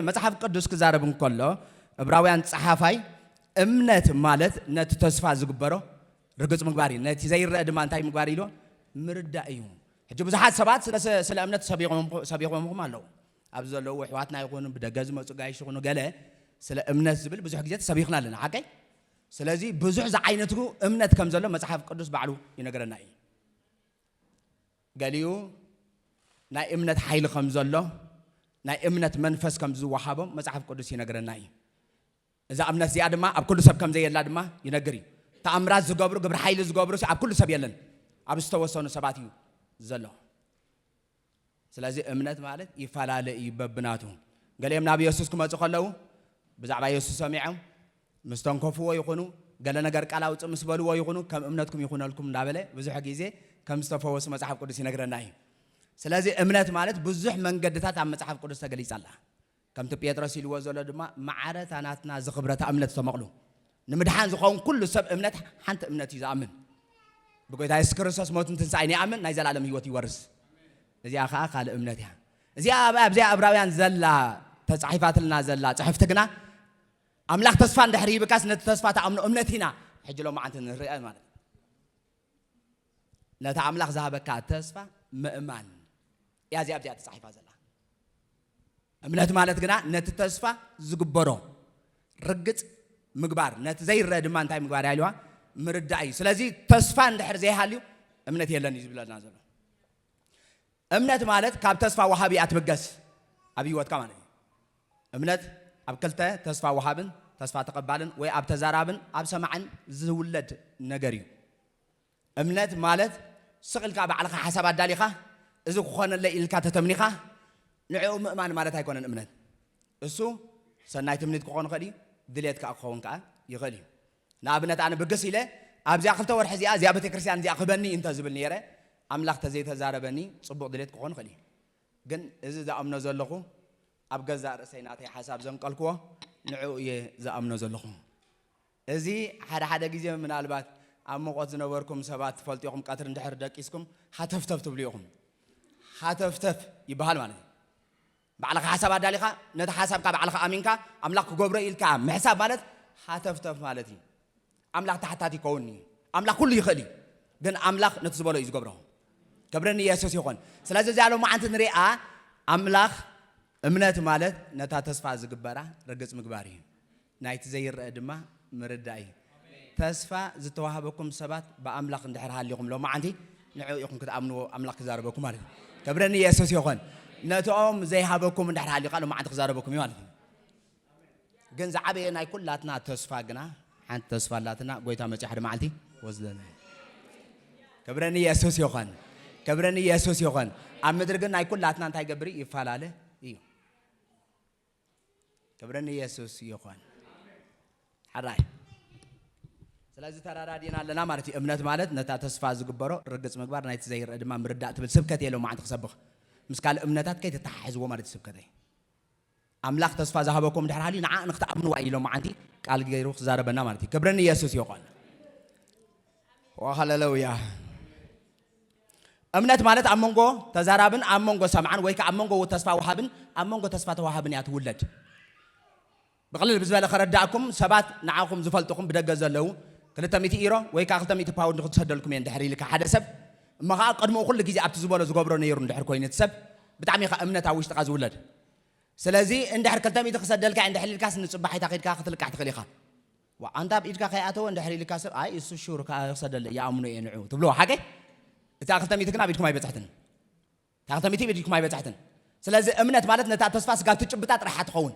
መጽሓፍ ቅዱስ ክዛረብ እንከሎ፣ ዕብራውያን ጸሓፋይ፣ እምነት ማለት ነቲ ተስፋ ዝግበሮ ርግጽ ምግባር እዩ፣ ነቲ ዘይረአ ድማ እንታይ ምግባር ኢሉ? ምርዳእ እዩ። ሕጂ ብዙሓት ሰባት ስለ፣ ስለ እምነት ሰቢኾም፣ ሰቢኾምኹም ኣለዉ። ኣብዚ ዘለዉ ኣሕዋትና ይኹኑ፣ ብደገ ዝመጹ ጋይሽ ይኹኑ፣ ገለ ስለ እምነት ዝብል ብዙሕ ግዜ ተሰቢኽና ኣለና፣ ሓቀይ? ስለዚ ብዙሕ ዝዓይነቱ እምነት ከም ዘሎ መጽሓፍ ቅዱስ ባዕሉ ይነግረና እዩ። ገሊኡ ናይ እምነት ሓይሊ ከም ዘሎ፣ ናይ እምነት መንፈስ ከም ዝወሃቦም መጽሓፍ ቅዱስ ይነግረና እዩ። እዛ እምነት እዚኣ ድማ ኣብ ኩሉ ሰብ ከም ዘየላ ድማ ይነግር እዩ። ተኣምራት ዝገብሩ፣ ግብሪ ሓይሊ ዝገብሩ ኣብ ኩሉ ሰብ የለን፣ ኣብ ዝተወሰኑ ሰባት እዩ ዘሎ። ስለዚ እምነት ማለት ይፈላለ እዩ በብናቱ። ገሊኦም ናብ የሱስ ክመጹ ከለዉ ብዛዕባ የሱስ ሰሚዖም ምስ ተንከፍዎ ይኹኑ፣ ገለ ነገር ቃል ኣውጽእ ምስ በልዎ ይኹኑ፣ ከም እምነትኩም ይኹነልኩም እንዳበለ ብዙሕ ግዜ ከም ዝተፈወሱ መጽሓፍ ቅዱስ ይነግረና እዩ። ስለዚ እምነት ማለት ብዙሕ መንገድታት ኣብ መጽሓፍ ቅዱስ ተገሊጻ ኣላ። ከምቲ ጴጥሮስ ኢልዎ ዘሎ ድማ፣ ማዕረ እታ ናትና ዝኽብረታ እምነት ዝተመቕሉ። ንምድሓን ዝኸውን ኩሉ ሰብ እምነት፣ ሓንቲ እምነት እዩ ዝኣምን። ብጎይታ የሱስ ክርስቶስ ሞትን ትንሳኤን ይኣምን፣ ናይ ዘላለም ህይወት ይወርስ። እዚኣ ኸኣ ካልእ እምነት እያ። እዚኣ ኣብ፣ ኣብዚኣ ዕብራውያን ዘላ፣ ተጻሒፋትልና ዘላ ጽሕፍቲ ግና፣ ኣምላኽ ተስፋ እንድሕር ሂብካስ ነቲ ተስፋ ትኣምኖ እምነት ኢና ሕጂ ሎማዓንቲ ንርኢ ማለት እዩ። ነቲ ኣምላኽ ዝሃበካ ተስፋ ምእማን እያ እዚኣ ኣብዚኣ ተጻሒፋ ዘላ። እምነት ማለት ግና ነቲ ተስፋ ዝግበሮ ርግጽ ምግባር፣ ነቲ ዘይረአ ድማ እንታይ ምግባር እያ ኢልዋ? ምርዳእ እዩ። ስለዚ ተስፋ እንድሕር ዘይሃልዩ እምነት የለን እዩ ዝብለና ዘሎ። እምነት ማለት ካብ ተስፋ ወሃቢ እያ ትብገስ ኣብ ህይወትካ ማለት እዩ። እምነት ኣብ ክልተ፣ ተስፋ ወሃብን ተስፋ ተቐባልን፣ ወይ ኣብ ተዛራብን ኣብ ሰማዕን ዝውለድ ነገር እዩ። እምነት ማለት ስቕ ኢልካ ባዕልኻ ሓሳብ ኣዳሊኻ፣ እዚ ክኾነለይ ኢልካ ተተምኒኻ ንዕኡ ምእማን ማለት ኣይኮነን እምነት። እሱ ሰናይ ትምኒት ክኾን ይኽእል እዩ፣ ድሌት ከኣ ክኸውን ከኣ ይኽእል እዩ። ንኣብነት ኣነ ብግስ ኢለ ኣብዚኣ ክልተ ወርሒ እዚኣ እዚኣ ቤተክርስትያን እዚኣ ክበኒ እንተ ዝብል ነይረ፣ ኣምላኽ ተዘይተዛረበኒ ጽቡቕ ድሌት ክኾን ይኽእል እዩ። ግን እዚ ዝኣምኖ ዘለኹ ኣብ ገዛእ ርእሰይ ናተይ ሓሳብ ዘንቀልክዎ ንዕኡ እየ ዝኣምኖ ዘለኹ። እዚ ሓደ ሓደ ግዜ ምናልባት ኣብ ሙቐት ዝነበርኩም ሰባት ትፈልጡ ኢኹም፣ ቀትሪ እንድሕር ደቂስኩም ሃተፍተፍ ትብሉ ኢኹም። ሃተፍተፍ ይበሃል ማለት እዩ። ባዕልኻ ሓሳብ ኣዳሊኻ ነቲ ሓሳብካ ባዕልኻ ኣሚንካ ኣምላኽ ክገብሮ ኢልካ ምሕሳብ ማለት ሃተፍተፍ ማለት እዩ። ኣምላኽ ተሓታቲ ይከውን እዩ። ኣምላኽ ኩሉ ይኽእል እዩ። ግን ኣምላኽ ነቲ ዝበሎ እዩ ዝገብሮ። ክብሪ ንየሱስ ይኹን። ስለዚ እዚኣ ሎማዓንቲ ንሪኣ ኣምላኽ እምነት ማለት ነታ ተስፋ ዝግበራ ርግጽ ምግባር እዩ። ናይቲ ዘይረአ ድማ ምርዳእ እዩ። ተስፋ ዝተዋህበኩም ሰባት ብኣምላኽ እንድሕር ሃሊኹም ሎማዓንቲ ንዕኡ ኢኹም ክትኣምንዎ ኣምላኽ ክዛረበኩም ማለት እዩ። ክብሪ ንየሱስ ይኹን። ነቶም ዘይሃበኩም እንድሕር ሃልዩ ከኣ ሎማዓንቲ ክዛረበኩም እዩ ማለት እዩ። ግን ዝዓበየ ናይ ኩላትና ተስፋ ግና ሓንቲ ተስፋ ኣላትና፣ ጎይታ መጺኡ ሓደ መዓልቲ ወስደና። ክብሪ ንየሱስ ይኹን። ክብሪ ንየሱስ ይኹን። ኣብ ምድሪ ግን ናይ ኩላትና እንታይ ይገብር እዩ? ይፈላለ እዩ። ክብሪ ንየሱስ ይኹን። ሕራይ። ስለዚ ተረዳዲእና ኣለና ማለት እዩ። እምነት ማለት ነታ ተስፋ ዝግበሮ ርግጽ ምግባር፣ ናይቲ ዘይረአ ድማ ምርዳእ ትብል ስብከት እየ ሎማዓንቲ ክሰብኽ። ምስ ካልእ እምነታት ከይተተሓሕዝዎ ማለት እዩ ስብከተይ። ኣምላኽ ተስፋ ዝሃበኩም እንድሕር ሃልዩ ንዓ ንክትኣምንዋ እዩ ሎማዓንቲ ቃል ገይሩ ክዛረበና ማለት እዩ። ክብሪ ንየሱስ ይኹን። ሃሌሉያ። እምነት ማለት ኣብ መንጎ ተዛራብን ኣብ መንጎ ሰምዓን ወይ ከኣ ኣብ መንጎ ተስፋ ወሃብን ኣብ መንጎ ተስፋ ተዋሃብን እያ ትውለድ። ብቕልል ብዝበለ ከረዳእኩም፣ ሰባት ንዓኹም ዝፈልጥኹም ብደገ ዘለዉ ክልተ ሚእቲ ኢሮ ወይ ከኣ ክልተ ሚእቲ ፓውንድ ክትሰደልኩም እየ እንድሕር ኢልካ ሓደ ሰብ፣ እሞ ኸኣ ቅድሚኡ ኩሉ ግዜ ኣብቲ ዝበሎ ዝገብሮ ነይሩ እንድሕር ኮይኑ እቲ ሰብ፣ ብጣዕሚ ኢኻ እምነት ኣብ ውሽጥኻ ዝውለድ። ስለዚ እንድሕር ክልተ ሚእቲ ክሰደልካ እንድሕር ኢልካስ ንጽባሒታ ከይድካ ክትልቃሕ ትኽእል ኢኻ። ዋ፣ ኣንታ ኣብ ኢድካ ከይኣተወ እንድሕር ኢልካ ሰብ፣ ኣይ እሱ ሹር ከኣ ክሰደለ ይኣምኖ እየ ንዑ ትብሎ ሓቀይ። እታ ክልተ ሚእቲ ግን ኣብ ኢድኩም ኣይበጽሕትን። እታ ክልተ ሚእቲ ኣብ ኢድኩም ኣይበጽሕትን። ስለዚ እምነት ማለት ነታ ተስፋ ስጋብ ትጭብጣ ጥራሕ ትኸውን።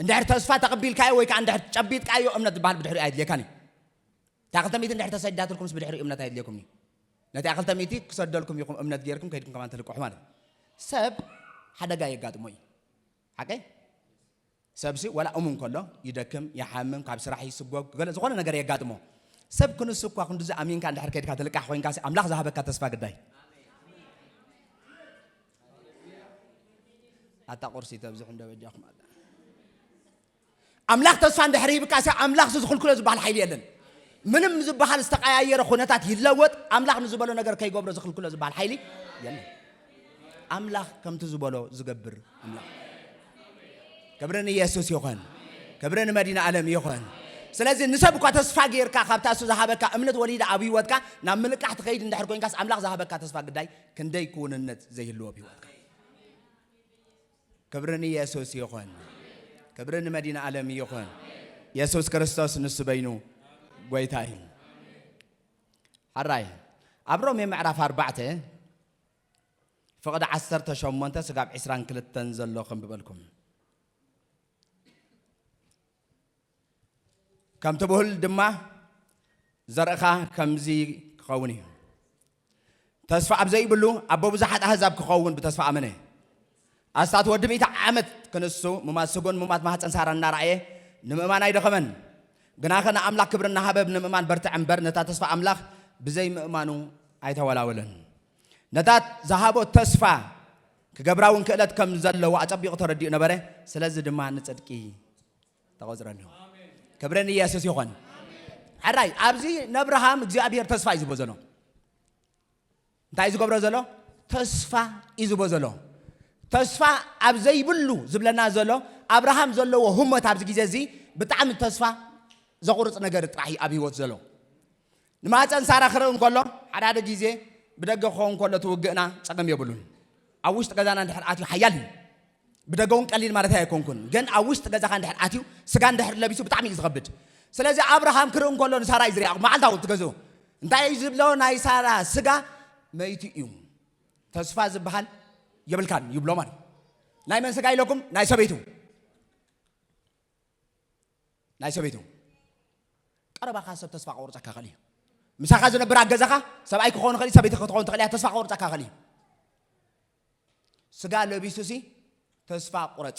እንድሕር ተስፋ ተቐቢልካዮ ወይ ከኣ እንድሕር ጨቢጥካዮ እምነት ዝበሃል ብድሕሪኡ ኣየድልየካን እዩ። እታ ክልተ ሚእቲ እንድሕር ተሰዲዳትልኩምስ ብድሕሪኡ እምነት ኣየድልየኩም እዩ። ነቲ ክልተ ሚእቲ ክሰደልኩም ኢኹም እምነት ጌርኩም ከይድኩም ከማን ትልቅሑ ማለት እዩ። ሰብ ሓደጋ የጋጥሞ እዩ። ሓቀይ? ሰብሲ ወላ እሙን ከሎ ይደክም፣ ይሓምም፣ ካብ ስራሕ ይስጎግ፣ ገለ ዝኾነ ነገር የጋጥሞ። ሰብ ክንሱ እኳ ክንድዚ ኣሚንካ እንድሕር ከይድካ ትልቃሕ ኮይንካሲ ኣምላኽ ዝሃበካ ተስፋ ግዳይ። ኣታ ቁርሲ ተብዝሑ እንደ በጃኹም ኣላ። ኣምላኽ ተስፋ እንድሕር ሂብካሲ ኣምላኽ ዝኽልክሎ ዝበሃል ሓይሊ የለን። ምንም ዝበሃል ዝተቀያየረ ኩነታት ይለወጥ፣ ኣምላኽ ንዝበሎ ነገር ከይገብሮ ዝኽልክሎ ዝበሃል ሓይሊ የለን። ኣምላኽ ከምቲ ዝበሎ ዝገብር ኣምላኽ። ክብሪ ንየሱስ ይኹን። ክብሪ ንመድኃኔ ዓለም ይኹን። ስለዚ ንሰብ እኳ ተስፋ ጌርካ፣ ካብታ እሱ ዝሃበካ እምነት ወሊዳ ኣብ ህይወትካ ናብ ምልቃሕ ትኸይድ እንድሕር ኮይንካስ፣ ኣምላኽ ዝሃበካ ተስፋ ግዳይ ክንደይ ክውንነት ዘይህልዎ ኣብ ህይወትካ። ክብሪ ንየሱስ ይኹን። ክብሪ ንመድኃኔ ዓለም ይኹን። የሱስ ክርስቶስ ንሱ በይኑ ጎይታ እዩ። ሕራይ ኣብ ሮሜ ምዕራፍ ኣርባዕተ ፍቕዲ ዓሰርተ ሸሞንተ ስጋብ ዕስራን ክልተን ዘሎ ከንብበልኩም። ከምቲ ብሁል ድማ ዘርእኻ ከምዚ ክኸውን እዩ። ተስፋ ኣብ ዘይብሉ ኣቦ ብዙሓት ኣህዛብ ክኸውን ብተስፋ ኣመነ። ኣስታት ወዲ ሚእቲ ዓመት ክንሱ ሙማት ስጉን ሙማት ማህፀን ሳራ እናረኣየ ንምእማን ኣይደኸመን። ግናኸ ንኣምላኽ ክብሪ እናሃበ ብምእማን በርትዐ እምበር ነታ ተስፋ ኣምላኽ ብዘይ ምእማኑ ኣይተወላወለን። ነታ ዝሃቦ ተስፋ ክገብራ እውን ክእለት ከም ዘለዎ ኣጸቢቑ ተረዲኡ ነበረ። ስለዚ ድማ ንጽድቂ ተቖጽረሉ። ክብሪ ንየሱስ ይኹን። ሕራይ ኣብዚ ነብርሃም እግዚኣብሔር ተስፋ እዩ ዝቦ ዘሎ። እንታይ እዩ ዝገብሮ ዘሎ? ተስፋ እዩ ዝቦ ዘሎ። ተስፋ ኣብ ዘይብሉ ዝብለና ዘሎ ኣብርሃም ዘለዎ ህሞት ኣብዚ ግዜ እዚ ብጣዕሚ ተስፋ ዘቑርጽ ነገር ጥራሕ እዩ ኣብ ህይወት ዘሎ። ንማህፀን ሳራ ክርኢ እንከሎ ሓደ ሓደ ግዜ ብደገ ክኸውን ከሎ እቲ ውግእና ጸገም የብሉን። ኣብ ውሽጢ ገዛና እንድሕር ኣትዩ ሓያል እዩ። ብደገ እውን ቀሊል ማለት ኣይኮንኩን፣ ግን ኣብ ውሽጢ ገዛኻ እንድሕር ኣትዩ ስጋ እንድሕር ለቢሱ ብጣዕሚ እዩ ዝኸብድ። ስለዚ ኣብርሃም ክርኢ እንከሎ ንሳራ እዩ ዝሪኣ መዓልታዊ እቲ ገዝኡ እንታይ እዩ ዝብሎ? ናይ ሳራ ስጋ መይቱ እዩ። ተስፋ ዝበሃል የብልካን ይብሎ ማለት እዩ። ናይ መን ስጋ ኢለኩም? ናይ ሰበይቱ። ናይ ሰበይቱ ቀረባኻ ሰብ ተስፋ ክቆርፀካ ይኽእል እዩ። ምሳኻ ዝነብር ኣብ ገዛኻ ሰብኣይ ክኸውን ይኽእል እዩ፣ ሰበይቲ ክትኸውን ትኽእል እያ። ተስፋ ክቆርፀካ ይኽእል እዩ። ስጋ ለቢሱሲ ተስፋ ቁረፅ፣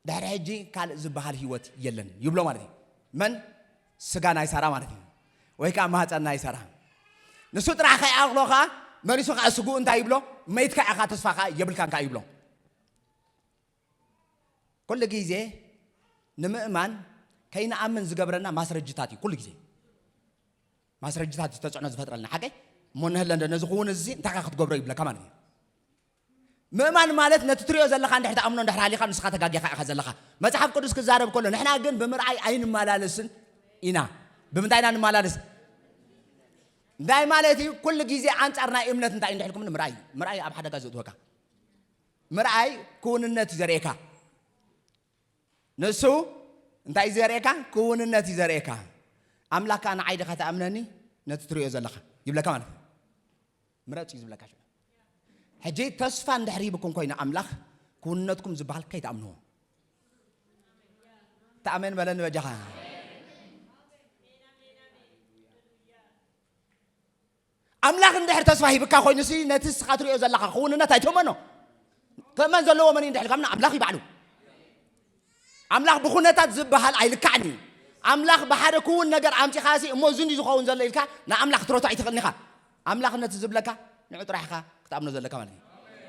ድሕሪ ሕጂ ካልእ ዝበሃል ህይወት የለን ይብሎ ማለት እዩ። መን? ስጋ ናይ ሳራ ማለት እዩ፣ ወይ ከዓ ማህፀን ናይ ሳራ። ንሱ ጥራሕ ከይኣኽሎ ከዓ መሊሱ ከዓ ስግኡ እንታይ ይብሎ? መይትካ ኢኻ፣ ተስፋ ከዓ የብልካን ከዓ ይብሎ። ኩሉ ግዜ ንምእማን ከይንኣምን ዝገብረና ማስረጅታት እዩ። ኩሉ ግዜ ማስረጅታት ዝተፅዕኖ ዝፈጥረልና ሓቀይ እሞ ንህለ እንደ ነዚ ክውን እዚ እንታይ ክትገብሮ ይብለካ ማለት እዩ። ምእማን ማለት ነቲ ትሪኦ ዘለኻ እንድሕር ተኣምኖ እንድሕር ሃሊኻ ንስኻ ተጋጊኻ ኢኻ ዘለኻ። መፅሓፍ ቅዱስ ክዛረብ ከሎ ንሕና ግን ብምርኣይ ኣይንመላለስን ኢና። ብምንታይ ኢና ንመላለስ? እንታይ ማለት እዩ? ኩሉ ግዜ ኣንፃር ናይ እምነት እንታይ እንድሕልኩም ምርኣይ፣ ምርኣይ ኣብ ሓደጋ ዘእትወካ። ምርኣይ ክውንነት እዩ ዘርእየካ። ንሱ እንታይ እዩ ዘርእየካ? ክውንነት እዩ ዘርእየካ። ኣምላኽ ከዓ ንዓይ ዲኻ ትኣምነኒ ነቲ ትሪኦ ዘለኻ ይብለካ ማለት እዩ። ምረፅ እዩ ዝብለካ ሽዑ። ሕጂ ተስፋ እንድሕር ሂብኩም ኮይኑ ኣምላኽ ክውንነትኩም ዝበሃል ከይትኣምንዎ። ተኣመን በለኒ በጃኻ። ኣምላኽ እንድሕር ተስፋ ሂብካ ኮይኑሲ ነቲ ንስኻ ትሪኦ ዘለኻ ክውንነት ኣይትእመኖ። ክእመን ዘለዎ መን እዩ እንድሕር ኢልካ ኣምላኽ እዩ ባዕሉ። ኣምላኽ ብኹነታት ዝበሃል ኣይልካዕን እዩ። ኣምላኽ ብሓደ ክውን ነገር ኣምፂኻ ሲ እሞ እዚ እንዲ ዝኸውን ዘሎ ኢልካ ንኣምላኽ ትረቶ ኣይትኽእልን ኢኻ። ኣምላኽ ነቲ ዝብለካ ንዑ ጥራሕ ኢኻ ክትኣምኖ ዘለካ ማለት እዩ።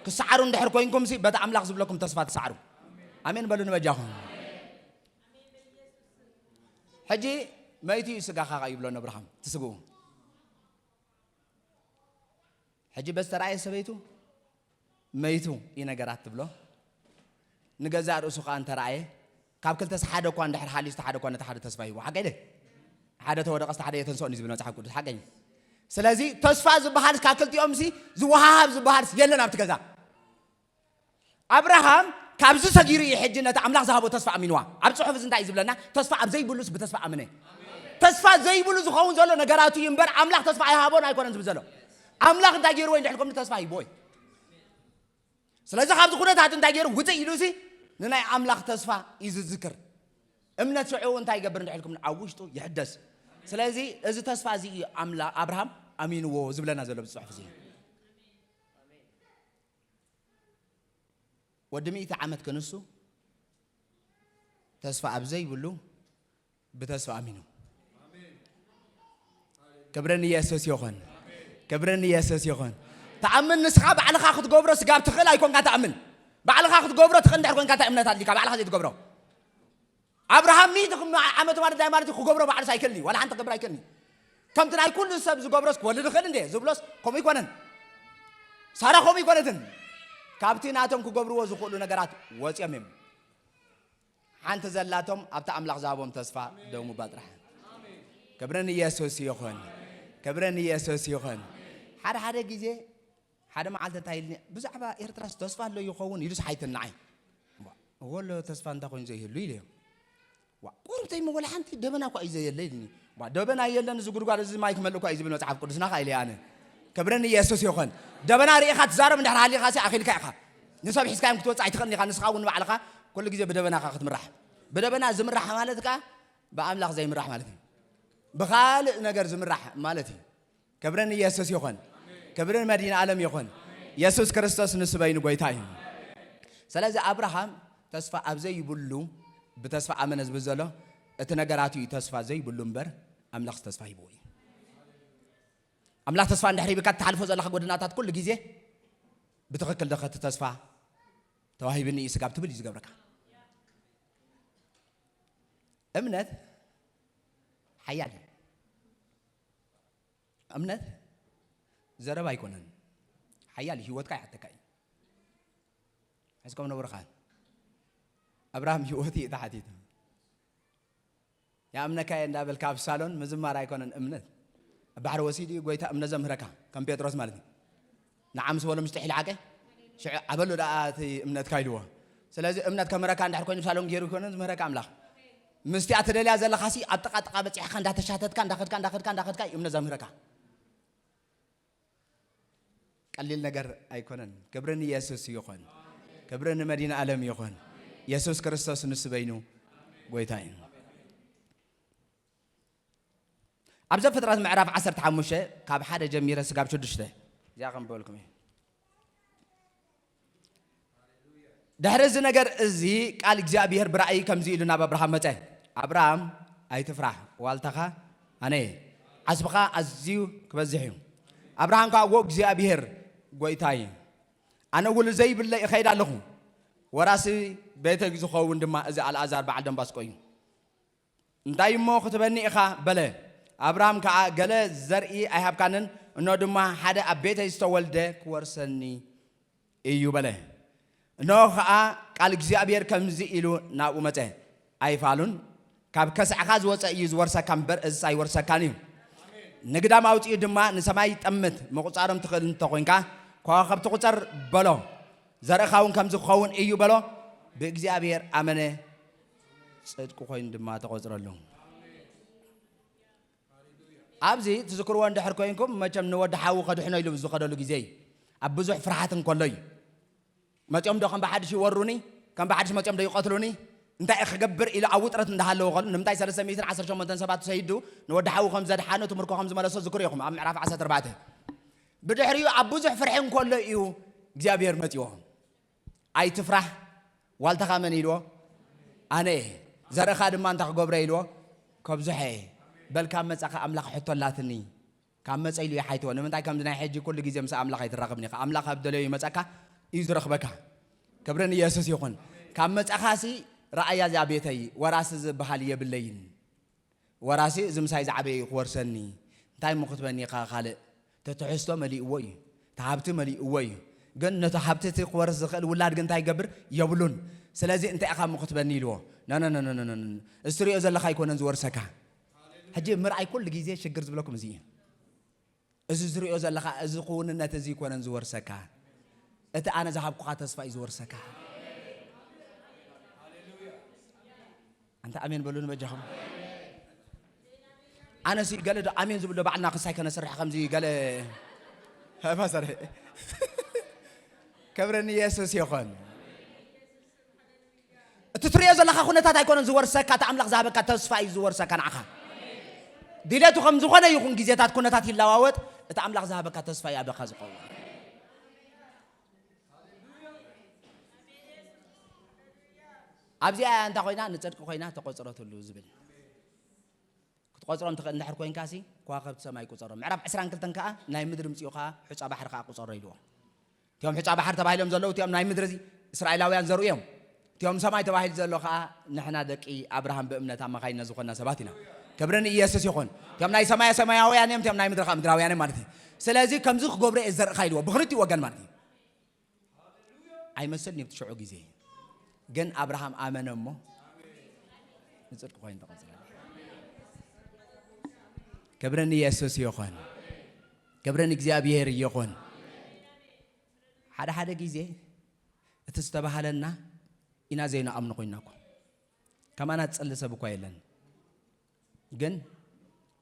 ክሰዓሩ እንድሕር ኮይንኩም ሲ በቲ ኣምላኽ ዝብለኩም ተስፋ ትሰዓሩ። ኣሜን በሉ ንበጃኹም። ሕጂ መይቲ እዩ ስጋኻ ይብሎ ነብርሃም ትስግኡ። ሕጂ በስተራእየ ሰበይቱ መይቱ እዩ ነገራት ትብሎ። ንገዛእ ርእሱ ከኣ እንተረኣየ ካብ ክልተስ ሓደ እኳ እንድሕር ሓልዩስ ሓደ እኳ ነቲ ሓደ ተስፋ ሂቦ ሓቀይ ደ ሓደ ተወደቐስ ሓደ የተንስኦን እዩ ዝብል መጽሓፍ ቅዱስ ሓቀይ። ስለዚ ተስፋ ዝበሃል ካብ ክልቲኦም ሲ ዝወሃሃብ ዝበሃል የለን ኣብቲ ገዛ። ኣብርሃም ካብዚ ሰጊሩ እዩ ሕጂ ነቲ ኣምላኽ ዝሃቦ ተስፋ ኣሚንዋ። ኣብ ጽሑፍ እዚ እንታይ እዩ ዝብለና? ተስፋ ኣብ ዘይብሉስ ብተስፋ ኣምነ። ተስፋ ዘይብሉ ዝኸውን ዘሎ ነገራቱ እዩ እምበር ኣምላኽ ተስፋ ኣይሃቦን ኣይኮነን ዝብል ዘሎ። ኣምላኽ እንታይ ገይርዎ እዩ እንድሕልኩም ተስፋ ሂቦ እዩ። ስለዚ ካብዚ ኩነታት እንታይ ገይሩ ውፅእ ኢሉ ሲ ንናይ ኣምላኽ ተስፋ እዩ ዝዝክር። እምነት ሽዑ እንታይ ይገብር እንድሕልኩም ኣብ ውሽጡ ይሕደስ። ስለዚ እዚ ተስፋ እዚ እዩ ኣምላ ኣብርሃም ኣሚንዎ ዝብለና ዘሎ ብፅሑፍ እዚ። ወዲ ሚእቲ ዓመት ክንሱ ተስፋ ኣብ ዘይብሉ ብተስፋ ኣሚኑ። ክብሪ ንየሱስ ይኹን። ክብሪ ንየሱስ ይኹን። ተኣምን ንስኻ ባዕልኻ ክትገብሮ ስጋብ ትኽእል ኣይኮንካ ተኣምን። ባዕልኻ ክትገብሮ ትኽእል እንድሕር ኮንካ እንታይ እምነት ኣድሊካ ባዕልኻ ዘይትገብሮ? ኣብርሃም ሚእቲ ዓመት ማለት እንታይ ማለት እዩ? ክገብሮ ባዕሉስ ኣይክእልን እዩ። ዋላ ሓንቲ ክገብር ኣይክእልን እዩ። ከምቲ ናይ ኩሉ ሰብ ዝገብሮስ ክወልድ ይኽእል እንዴ ዝብሎስ ከምኡ ኣይኮነን። ሳራ ከምኡ ኣይኮነትን። ካብቲ ናቶም ክገብርዎ ዝኽእሉ ነገራት ወፂኦም እዮም። ሓንቲ ዘላቶም ኣብቲ ኣምላኽ ዝሃቦም ተስፋ ደው ምባል ጥራሕ። ክብሪ ንየሱስ ይኹን። ክብሪ ንየሱስ ይኹን። ሓደ ሓደ ግዜ ሓደ መዓልቲ እንታይ ኢልኒ፣ "ብዛዕባ ኤርትራስ ተስፋ ኣሎ ይኸውን?" ኢሉስ ሓይትን ንዓይ። "እዋ፣ እወ ኣሎ ተስፋ እንታይ ኮይኑ ዘይህሉ?" ኢለዮ። "ዋ፣ ቁሩብ ተይሞ ወላ ሓንቲ ደበና እኳ እዩ ዘየለ?" ኢልኒ። "ዋ፣ ደበና የለን፣ እዚ ጉድጓድ እዚ ማይ ክመልእ እኳ እዩ ዝብል መጽሓፍ ቅዱስና" ከኣ ኢለ ኣነ። ክብሪ ንየሱስ ይኹን። ደበና ርኢኻ ትዛረብ እንድሕር ሃሊኻሲ ኣኺልካ ኢኻ። ንሰብ ሒዝካዮም ክትወጽእ ኣይትኽእልን ኢኻ። ንስኻ እውን ንባዕልኻ ኩሉ ግዜ ብደበናኻ ክትምራሕ። ብደበና ዝምራሕ ማለት ከኣ ብኣምላኽ ዘይምራሕ ማለት እዩ። ብኻልእ ነገር ዝምራሕ ማለት እዩ። ክብሪ ንየሱስ ይኹን። ክብሪ ንመድኃኔ ዓለም ይኹን። የሱስ ክርስቶስ ንሱ በይኑ ጎይታ እዩ። ስለዚ ኣብርሃም ተስፋ ኣብ ዘይብሉ ብተስፋ ኣመነ ዝብል ዘሎ እቲ ነገራት እዩ ተስፋ ዘይብሉ እምበር ኣምላኽ ተስፋ ሂብዎ እዩ። ኣምላኽ ተስፋ እንድሕር ሂብካ እትሓልፎ ዘለኻ ጎደናታት ኩሉ ግዜ ብትኽክል ዶ እቲ ተስፋ ተዋሂብኒ እዩ ስጋብ ትብል እዩ ዝገብረካ። እምነት ሓያል እዩ። እምነት ዘረባ ኣይኮነን። ሓያል ህይወትካ ይሓተካ እዩ። ሕዝኮም ነብርኻ ኣብርሃም ህይወት እዩ ተሓቲቱ። "ያምነካየ" እንዳበልካ ኣብ ሳሎን ምዝማር ኣይኮነን እምነት። ኣብ ባሕሪ ወሲዱ እዩ ጎይታ እምነት ዘምህረካ፣ ከም ጴጥሮስ ማለት እዩ። ንዓ ምስ በሎ ምስጢሕ ኢልሓቀ ሽዑ ዓበሉ ደኣ እቲ እምነትካ ኢልዎ። ስለዚ እምነት ከምህረካ እንድሕር ኮይኑ ሳሎን ገይሩ ይኮነ ዝምህረካ ኣምላኽ። ምስቲኣ ትደልያ ዘለኻሲ ኣብ ጥቓ ጥቓ በጺሕካ እንዳተሻተትካ እንዳኸድካ እንዳኸድካ እንዳኸድካ እዩ እምነት ዘምህረካ። ቀሊል ነገር ኣይኮነን። ክብሪ ንየሱስ ይኹን። ክብሪ ንመድኃኔ ዓለም ይኹን። የሱስ ክርስቶስ ንሱ በይኑ ጎይታ እዩ። ኣብ ዘፍጥረት ምዕራፍ ዓሰርተ ሓሙሽተ ካብ ሓደ ጀሚረ ስጋብ ሽዱሽተ እዚኣ ከም በልኩም እዩ። ድሕሪ እዚ ነገር እዚ ቃል እግዚኣብሔር ብራእይ ከምዚ ኢሉ ናብ ኣብርሃም መጸ፣ "ኣብርሃም ኣይትፍራሕ፣ ዋልታኻ ኣነ እየ፣ ዓስብኻ ኣዝዩ ክበዝሕ እዩ።" ኣብርሃም ከኣ፣ "እወ እግዚኣብሔር ጐይታይ፣ ኣነ ውሉድ ዘይብለይ እኸይድ ኣለኹ፣ ወራሲ ቤተይ ዝኸውን ድማ እዚ ኣልኣዛር በዓል ደምባስቆ እዩ። እንታይ እሞ ክትበኒ ኢኻ?" በለ። ኣብርሃም ከኣ፣ "ገለ ዘርኢ ኣይሃብካንን፣ እንሆ ድማ ሓደ ኣብ ቤተይ ዝተወልደ ክወርሰኒ እዩ" በለ። እንሆ ኸኣ ቃል እግዚኣብሔር ከምዚ ኢሉ ናብኡ መጸ፣ "ኣይፋሉን፣ ካብ ከስዕኻ ዝወጸ እዩ ዝወርሰካ እምበር፣ እዝስ ኣይወርሰካን እዩ። ንግዳም ኣውጺኡ ድማ ንሰማይ ጠምት፣ ምቑጻሮም ትኽእል እንተኾይንካ፣ ከዋኽብቲ ቁጸር" በሎ። "ዘርእኻ እውን ከምዚ ክኸውን እዩ" በሎ። ብእግዚኣብሔር ኣመነ፣ ጽድቂ ኮይኑ ድማ ተቖጽረሉ። ኣብዚ ትዝክርዎ እንድሕር ኮይንኩም፣ መቸም ንወዲ ሓዉ ከድሕኖ ኢሉ ዝኸደሉ ግዜ እዩ። ኣብ ብዙሕ ፍርሃት እንከሎ እዩ። "መጺኦም ዶ ከም ብሓድሽ ይወሩኒ? ከም ብሓድሽ መጺኦም ዶ ይቐትሉኒ? እንታይ እየ ክገብር?" ኢሉ ኣብ ውጥረት እንዳሃለወ ከሎ፣ ንምንታይ ሰለስተ ሚእትን ዓሰርተ ሸሞንተን ሰባት ሰይዱ ንወዲ ሓዉ ከም ዘድሓኖ፣ እቲ ምርኮ ከም ዝመለሶ ዝክሩ ኢኹም፣ ኣብ ምዕራፍ ዓሰርተ ኣርባዕተ። ብድሕሪኡ ኣብ ብዙሕ ፍርሒ እንከሎ እዩ እግዚኣብሔር መጺዎ። "ኣይትፍራሕ፣ ዋልታኻ መን ኢልዎ? ኣነ እየ። ዘርእኻ ድማ እንታይ ክገብሮ ኢልዎ? ከብዝሖ እየ። በል ካብ መጻኻ ኣምላኽ ሕቶ ኣላትኒ። ካብ መጸ" ኢሉ ይሓይትዎ። ንምንታይ ከምዚ ናይ ሕጂ ኩሉ ግዜ ምስ ኣምላኽ ኣይትራኸብን ኢኻ። ኣምላኽ ኣብ ደለዮ ይመጸካ እዩ ዝረኽበካ። ክብሪ ንየሱስ ይኹን። "ካብ መጻኻሲ ረኣያ እዚኣ ቤተይ፣ ወራሲ ዝበሃል የብለይን። ወራሲ እዚ ምሳይ ዝዓበየ እዩ ክወርሰኒ። እንታይ እሞ ክትበኒ ኢኻ ካልእ? እቲ ትሕዝቶ መሊእዎ እዩ። እቲ ሃብቲ መሊእዎ እዩ። ግን ነቲ ሃብቲ እቲ ክወርስ ዝኽእል ውላድ ግን እንታይ ይገብር? የብሉን። ስለዚ እንታይ ኢኻ እሞ ክትበኒ?" ኢልዎ። "ኖ፣ ኖ፣ ኖ፣ ኖ፣ ኖ፣ ኖ፣ ኖ። እዚ ትሪኦ ዘለኻ ኣይኮነን ዝወርሰካ።" ሕጂ ምርኣይ ኩሉ ግዜ ሽግር ዝብለኩም እዚ እዩ። "እዚ ዝሪኦ ዘለኻ፣ እዚ ክውንነት እዚ ኣይኮነን ዝወርሰካ። እቲ ኣነ ዝሃብኩኻ ተስፋ እዩ ዝወርሰካ።" ኣንታ ኣሜን በሉኒ በጃኹም። ኣነሲ ገለ ዶ ኣሜን ዝብል ዶ ባዕልና ክሳይ ከነስርሕ ከምዚ ገለ ፋሰር። ክብሪ ንየሱስ ይኹን። እቲ ትሪኦ ዘለኻ ኩነታት ኣይኮነን ዝወርሰካ፣ እቲ ኣምላኽ ዝሃበካ ተስፋ እዩ ዝወርሰካ ንዓኻ። ድሌቱ ከም ዝኾነ ይኹን፣ ግዜታት ኩነታት ይለዋወጥ፣ እቲ ኣምላኽ ዝሃበካ ተስፋ እዩ ኣባኻ ዝኸውን። ኣብዚኣ እያ እንታይ ኮይና? ንጽድቂ ኮይና ተቆጽረትሉ ዝብል። ክትቆጽሮም ትኽእል እንድሕር ኮይንካሲ፣ ከዋኽብቲ ሰማይ ቁጸሮም። ምዕራፍ ዕስራን ክልተን ከኣ ናይ ምድሪ ምጽኡ ከኣ ሑጻ ባሕሪ ከኣ ቁጸሮ ኢልዎ። እቲኦም ሑጻ ባሕሪ ተባሂሎም ዘለዉ እቲኦም ናይ ምድሪ እስራኤላውያን ዘርኡ እዮም። እቲኦም ሰማይ ተባሂሉ ዘሎ ከኣ ንሕና ደቂ ኣብርሃም ብእምነት ኣማኻይነት ዝኾንና ሰባት ኢና። ክብሪ ንኢየሱስ ይኹን። እቲኦም ናይ ሰማያ ሰማያውያን እዮም፣ እቲኦም ናይ ምድሪ ከኣ ምድራውያን እዮም ማለት እዩ። ስለዚ ከምዚ ክገብሩ እየ ዘርእኻ ኢልዎ ብኽልቲኡ ወገን ማለት እዩ። ኣይመስልን እዩ እቲ ሽዑ ግዜ። ግን ኣብርሃም ኣመነ እሞ ንጽድቂ ኮይኑ ተቐጽረ። ክብሪ ንየሱስ ይኹን። ክብሪ ንእግዚኣብሔር ይኹን። ሓደ ሓደ ግዜ እቲ ዝተባህለና ኢና ዘይንኣምኖ ኮይንና እኮ። ከማና ዝጸሊ ሰብ እኳ የለን። ግን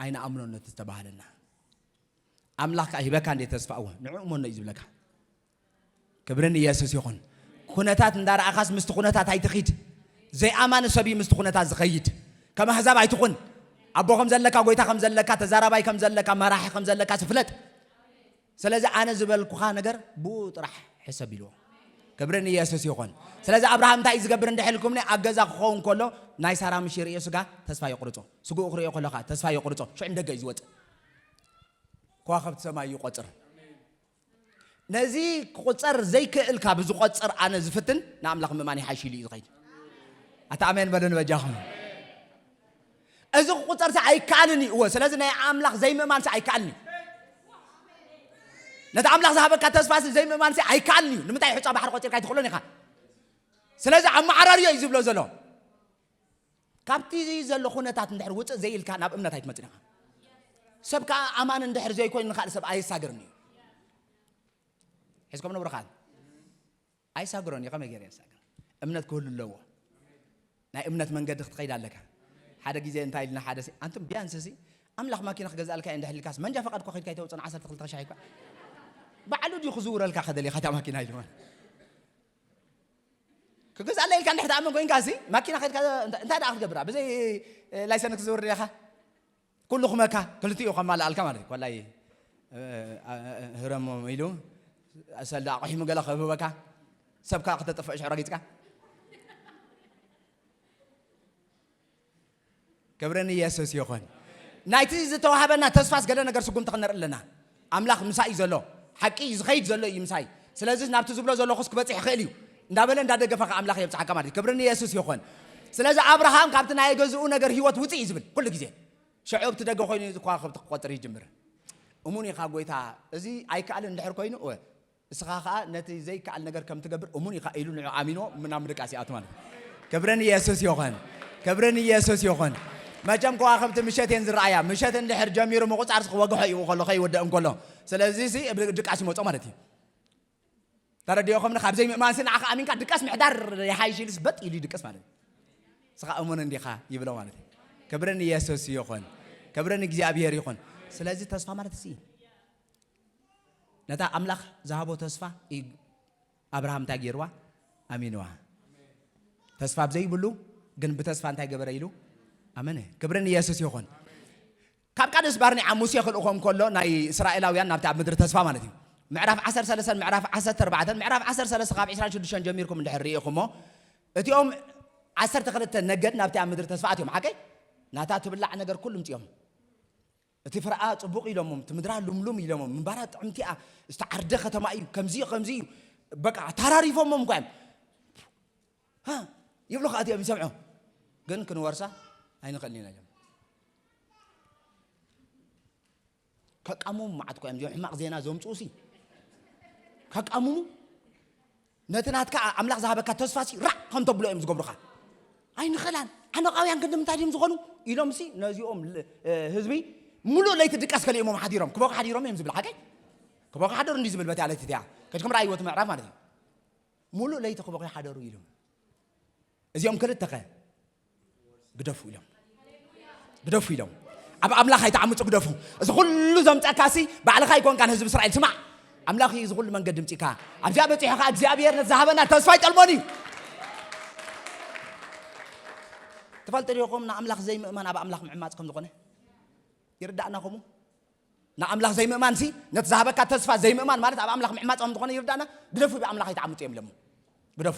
ኣይንኣምኖን ነቲ ዝተባህለና። ኣምላኽ ከኣ ሂበካ እንዴ ተስፋ እወ፣ ንዕኡ እመኖ እዩ ዝብለካ። ክብሪ ንየሱስ ይኹን። ኩነታት እንዳረኣኻስ ምስቲ ኩነታት ኣይትኺድ። ዘይኣማኒ ሰብ እዩ ምስቲ ኩነታት ዝኸይድ። ከም ኣህዛብ ኣይትኹን። ኣቦ ከም ዘለካ፣ ጎይታ ከም ዘለካ፣ ተዛራባይ ከም ዘለካ፣ መራሒ ከም ዘለካ ስፍለጥ። ስለዚ ኣነ ዝበልኩኻ ነገር ብኡ ጥራሕ ሕሰብ ኢልዎ። ክብሪ ንየሱስ ይኹን። ስለዚ ኣብርሃም እንታይ እዩ ዝገብር እንድሕር ኢልኩምኒ፣ ኣብ ገዛ ክኸውን ከሎ ናይ ሳራ ምሽ ይርእዮ ስጋ ተስፋ የቑርጾ። ስግኡ ክርእዮ ከሎ ከኣ ተስፋ የቑርጾ። ሽዑ ንደገ እዩ ዝወጽእ። ከዋኽብቲ ሰማይ ይቖጽር። ነዚ ክቑጸር ዘይክእል ካብ ዝቖጽር ኣነ ዝፍትን ንኣምላኽ ምእማን ይሓይሽ ኢሉ እዩ ዝኸይድ። ኣታ ኣሜን በሉኒ በጃኹም። እዚ ክቑጸር ሲ ኣይከኣልን እዩ። እወ፣ ስለዚ ናይ ኣምላኽ ዘይምእማን ሲ ኣይከኣልን እዩ። ነቲ ኣምላኽ ዝሃበካ ተስፋ ሲ ዘይምእማን ሲ ኣይከኣልን እዩ። ንምንታይ ሑጻ ባሕሪ ቆጺርካ ኣይትኽእሎን ኢኻ። ስለዚ ኣመዓራርዮ እዩ ዝብሎ ዘሎ። ካብቲ ዘሎ ኩነታት እንድሕር ውጽእ ዘይኢልካ ናብ እምነት ኣይትመጽእን ኢኻ። ሰብ ከኣ ኣማኒ እንድሕር ዘይኮይኑ ንኻልእ ሰብ ኣየሳግርን እዩ። ሒዝኩም ንብሩ ኻል ኣይሳግሮን እዩ። ከመይ ገይረ የሳግር? እምነት ክህሉ ኣለዎ። ናይ እምነት መንገዲ ክትኸይድ ኣለካ። ሓደ ግዜ እንታይ ኢልና ሓደ ሲ-፣ ኣንቱም ቢያንስ ሲ ኣምላኽ ማኪና ክገዝኣልካ እየ እንድሕር ኢልካስ መንጃ ፈቃድ እኮ ከይድካ ኣይተውፅን ዓሰርተ ክልተ ሺሕ እኳ። ባዕሉ ድዩ ክዝውረልካ ከደልየካ እታ ማኪና ኢሉ ማለት። ክገዝኣለይ ኢልካ እንድሕር ትኣምን ኮይንካ ሲ ማኪና ከይድካ እንታ-፣ እንታይ ደኣ ክትገብራ? ብዘይ፣ እ፣ ላይሰንስ ክትዝውር ዲኻ? ኩሉ ክመካ ክልቲኡ ከማልኣልካ ማለት እዩ። ኮላይ፣ እ፣ እ፣ ህረሞም ኢሉ ሰልዲ ኣቑሒሙ ገለ ክህበካ፣ ሰብካ ክተጥፍእ ሽዑ ረጊጽካ። ክብሪ ንየሱስ ይኹን። ናይቲ ዝተዋህበና ተስፋስ ገለ ነገር ስጉምቲ ክንርኢ ኣለና። ኣምላኽ ምሳይ እዩ ዘሎ። ሓቂ እዩ ዝኸይድ ዘሎ እዩ ምሳይ። ስለዚ ናብቲ ዝብሎ ዘለኹስ ክበጽሕ ይኽእል እዩ። እንዳበለ እንዳደገፈ ከኣ ኣምላኽ የብጽሓካ ማለት እዩ። ክብሪ ንየሱስ ይኹን። ስለዚ ኣብርሃም ካብቲ ናይ ገዝኡ ነገር ህይወት ውጽእ እዩ ዝብል ኩሉ ግዜ። ሽዑ ኣብቲ ደገ ኮይኑ እዚ ከዋኽብቲ ክቆጽር ይጅምር። እሙን ኢኻ ጎይታ፣ እዚ ኣይከኣልን እንድሕር ኮይኑ፣ እወ፣ እስኻ ኸኣ ነቲ ዘይከኣል ነገር ከም ትገብር እሙን ኢኻ ኢሉ ንዑ ኣሚንዎ ናብ ምድቃስ ይኣቱ ማለት እዩ። ክብሪ ንየሱስ ይኹን። ክብሪ ንየሱስ ይኹን። መቸም ከዋኽብቲ ምሸት እየን ዝረኣያ። ምሸት እንድሕር ጀሚሩ ምቑጻር ክወግሖ እዩ ከሎ፣ ከይውዳእ እንከሎ። ስለዚ ሲ ድቃስ ይመጾ ማለት እዩ። ተረዲኦኹም ንኻብ ዘይምእማንሲ ንዓኻ ኣሚንካ ድቃስ ምሕዳር ይሓይሽ ኢሉስ በጥ ኢሉ ይድቅስ ማለት እዩ። እስኻ እሙን እንዲኻ ይብሎ ማለት እዩ። ክብሪ ንየሱስ ይኹን። ክብሪ ንእግዚኣብሔር ይኹን። ስለዚ ተስፋ ማለት እዚ እዩ። ነታ ኣምላኽ ዝሃቦ ተስፋ እዩ ኣብርሃም እንታይ ገይርዋ? ኣሚንዋ። ተስፋ ኣብ ዘይብሉ ግን ብተስፋ እንታይ ገበረ ኢሉ ኣመነ። ክብሪ ንየሱስ ይኹን። ካብ ቃደስ ባርኔዓ ሙሴ ክልእኾም ከሎ ናይ እስራኤላውያን ናብቲ ኣብ ምድሪ ተስፋ ማለት እዩ። ምዕራፍ ዓሰርተ ሰለስተ፣ ምዕራፍ ዓሰርተ ኣርባዕተ፣ ምዕራፍ ዓሰርተ ሰለስተ ካብ ዕስራን ሽዱሽተን ጀሚርኩም እንድሕር ርኢኹሞ፣ እቲኦም ዓሰርተ ክልተ ነገድ ናብቲ ኣብ ምድሪ ተስፋ ኣትዮም። ሓቀይ? ናታ ትብላዕ ነገር ኩሉ ምጽኦም። እቲ ፍረኣ ጽቡቕ ኢሎሞም፣ እቲ ምድራ ልምሉም ኢሎሞም፣ ምንባራ ጥዕምቲ እያ፣ ዝተዓርደ ከተማ እዩ፣ ከምዚ እዩ፣ ከምዚ እዩ። በቃ ተራሪፎሞም እኳ እዮም። ሃ፣ ይብሉ ከኣ እቲኦም ይሰምዑ። ግን ክንወርሳ ኣይንኽእልን ኢና ኢሎም። ከቃምሙ መዓት እኳ እዮም፣ እዚኦም ሕማቕ ዜና ዘምጽኡ ሲ። ከቃምሙ ነቲ ናትካ ኣምላኽ ዝሃበካ ተስፋ ሲ ራዕ ከም ተብሎ እዮም ዝገብሩኻ። ኣይንኽእላን። ዓነቓውያን ግን ንምንታይ ድዮም ዝኾኑ? ኢሎም ሲ ነዚኦም ል-፣ እ፣ ህዝቢ ሙሉእ ለይቲ ድቃስ ከሊኦሞም ሓዲሮም። ክበኹ ሓዲሮም እዮም ዝብል ሓቀይ? ክበኹ ሓደሩ እንዲ ዝብል በቲ ኣለይቲ እቲኣ። ከድኩም ረኣይዎ እቲ ምዕራፍ ማለት እዩ። ሙሉእ ለይቲ ክበኹ ይሓደሩ ኢሎም። እዚኦም ክልተ ኸ? ግደፉ ኢሎም። ግደፉ ኢሎም። ኣብ ኣምላኽ ኣይትዓምፁ፣ ግደፉ። እዚ ኩሉ ዘምፀካ ሲ ባዕልኻ ኣይኮንካን፣ ህዝቢ እስራኤል ስማዕ። ኣምላኽ እዩ እዚ ኩሉ መንገዲ ምፂካ። ኣብዚኣ በፂሑ ኸዓ እግዚኣብሔር ነቲ ዝሃበና ተስፋ ኣይጠልሞን እዩ። ትፈልጡ ዲኹም ንኣምላኽ ዘይምእማን ኣብ ኣምላኽ ምዕማፅ ከም ዝኾነ? ይርዳእና ከምኡ? ንኣምላኽ ዘይምእማን ሲ ነቲ ዝሃበካ ተስፋ ዘይምእማን ማለት ኣብ ኣምላኽ ምዕማፅ ከም ዝኾነ ይርዳእና። ግደፉ ብኣምላኽ ኣይትዓምፁ እዮም ኢሎሞ። ግደፉ።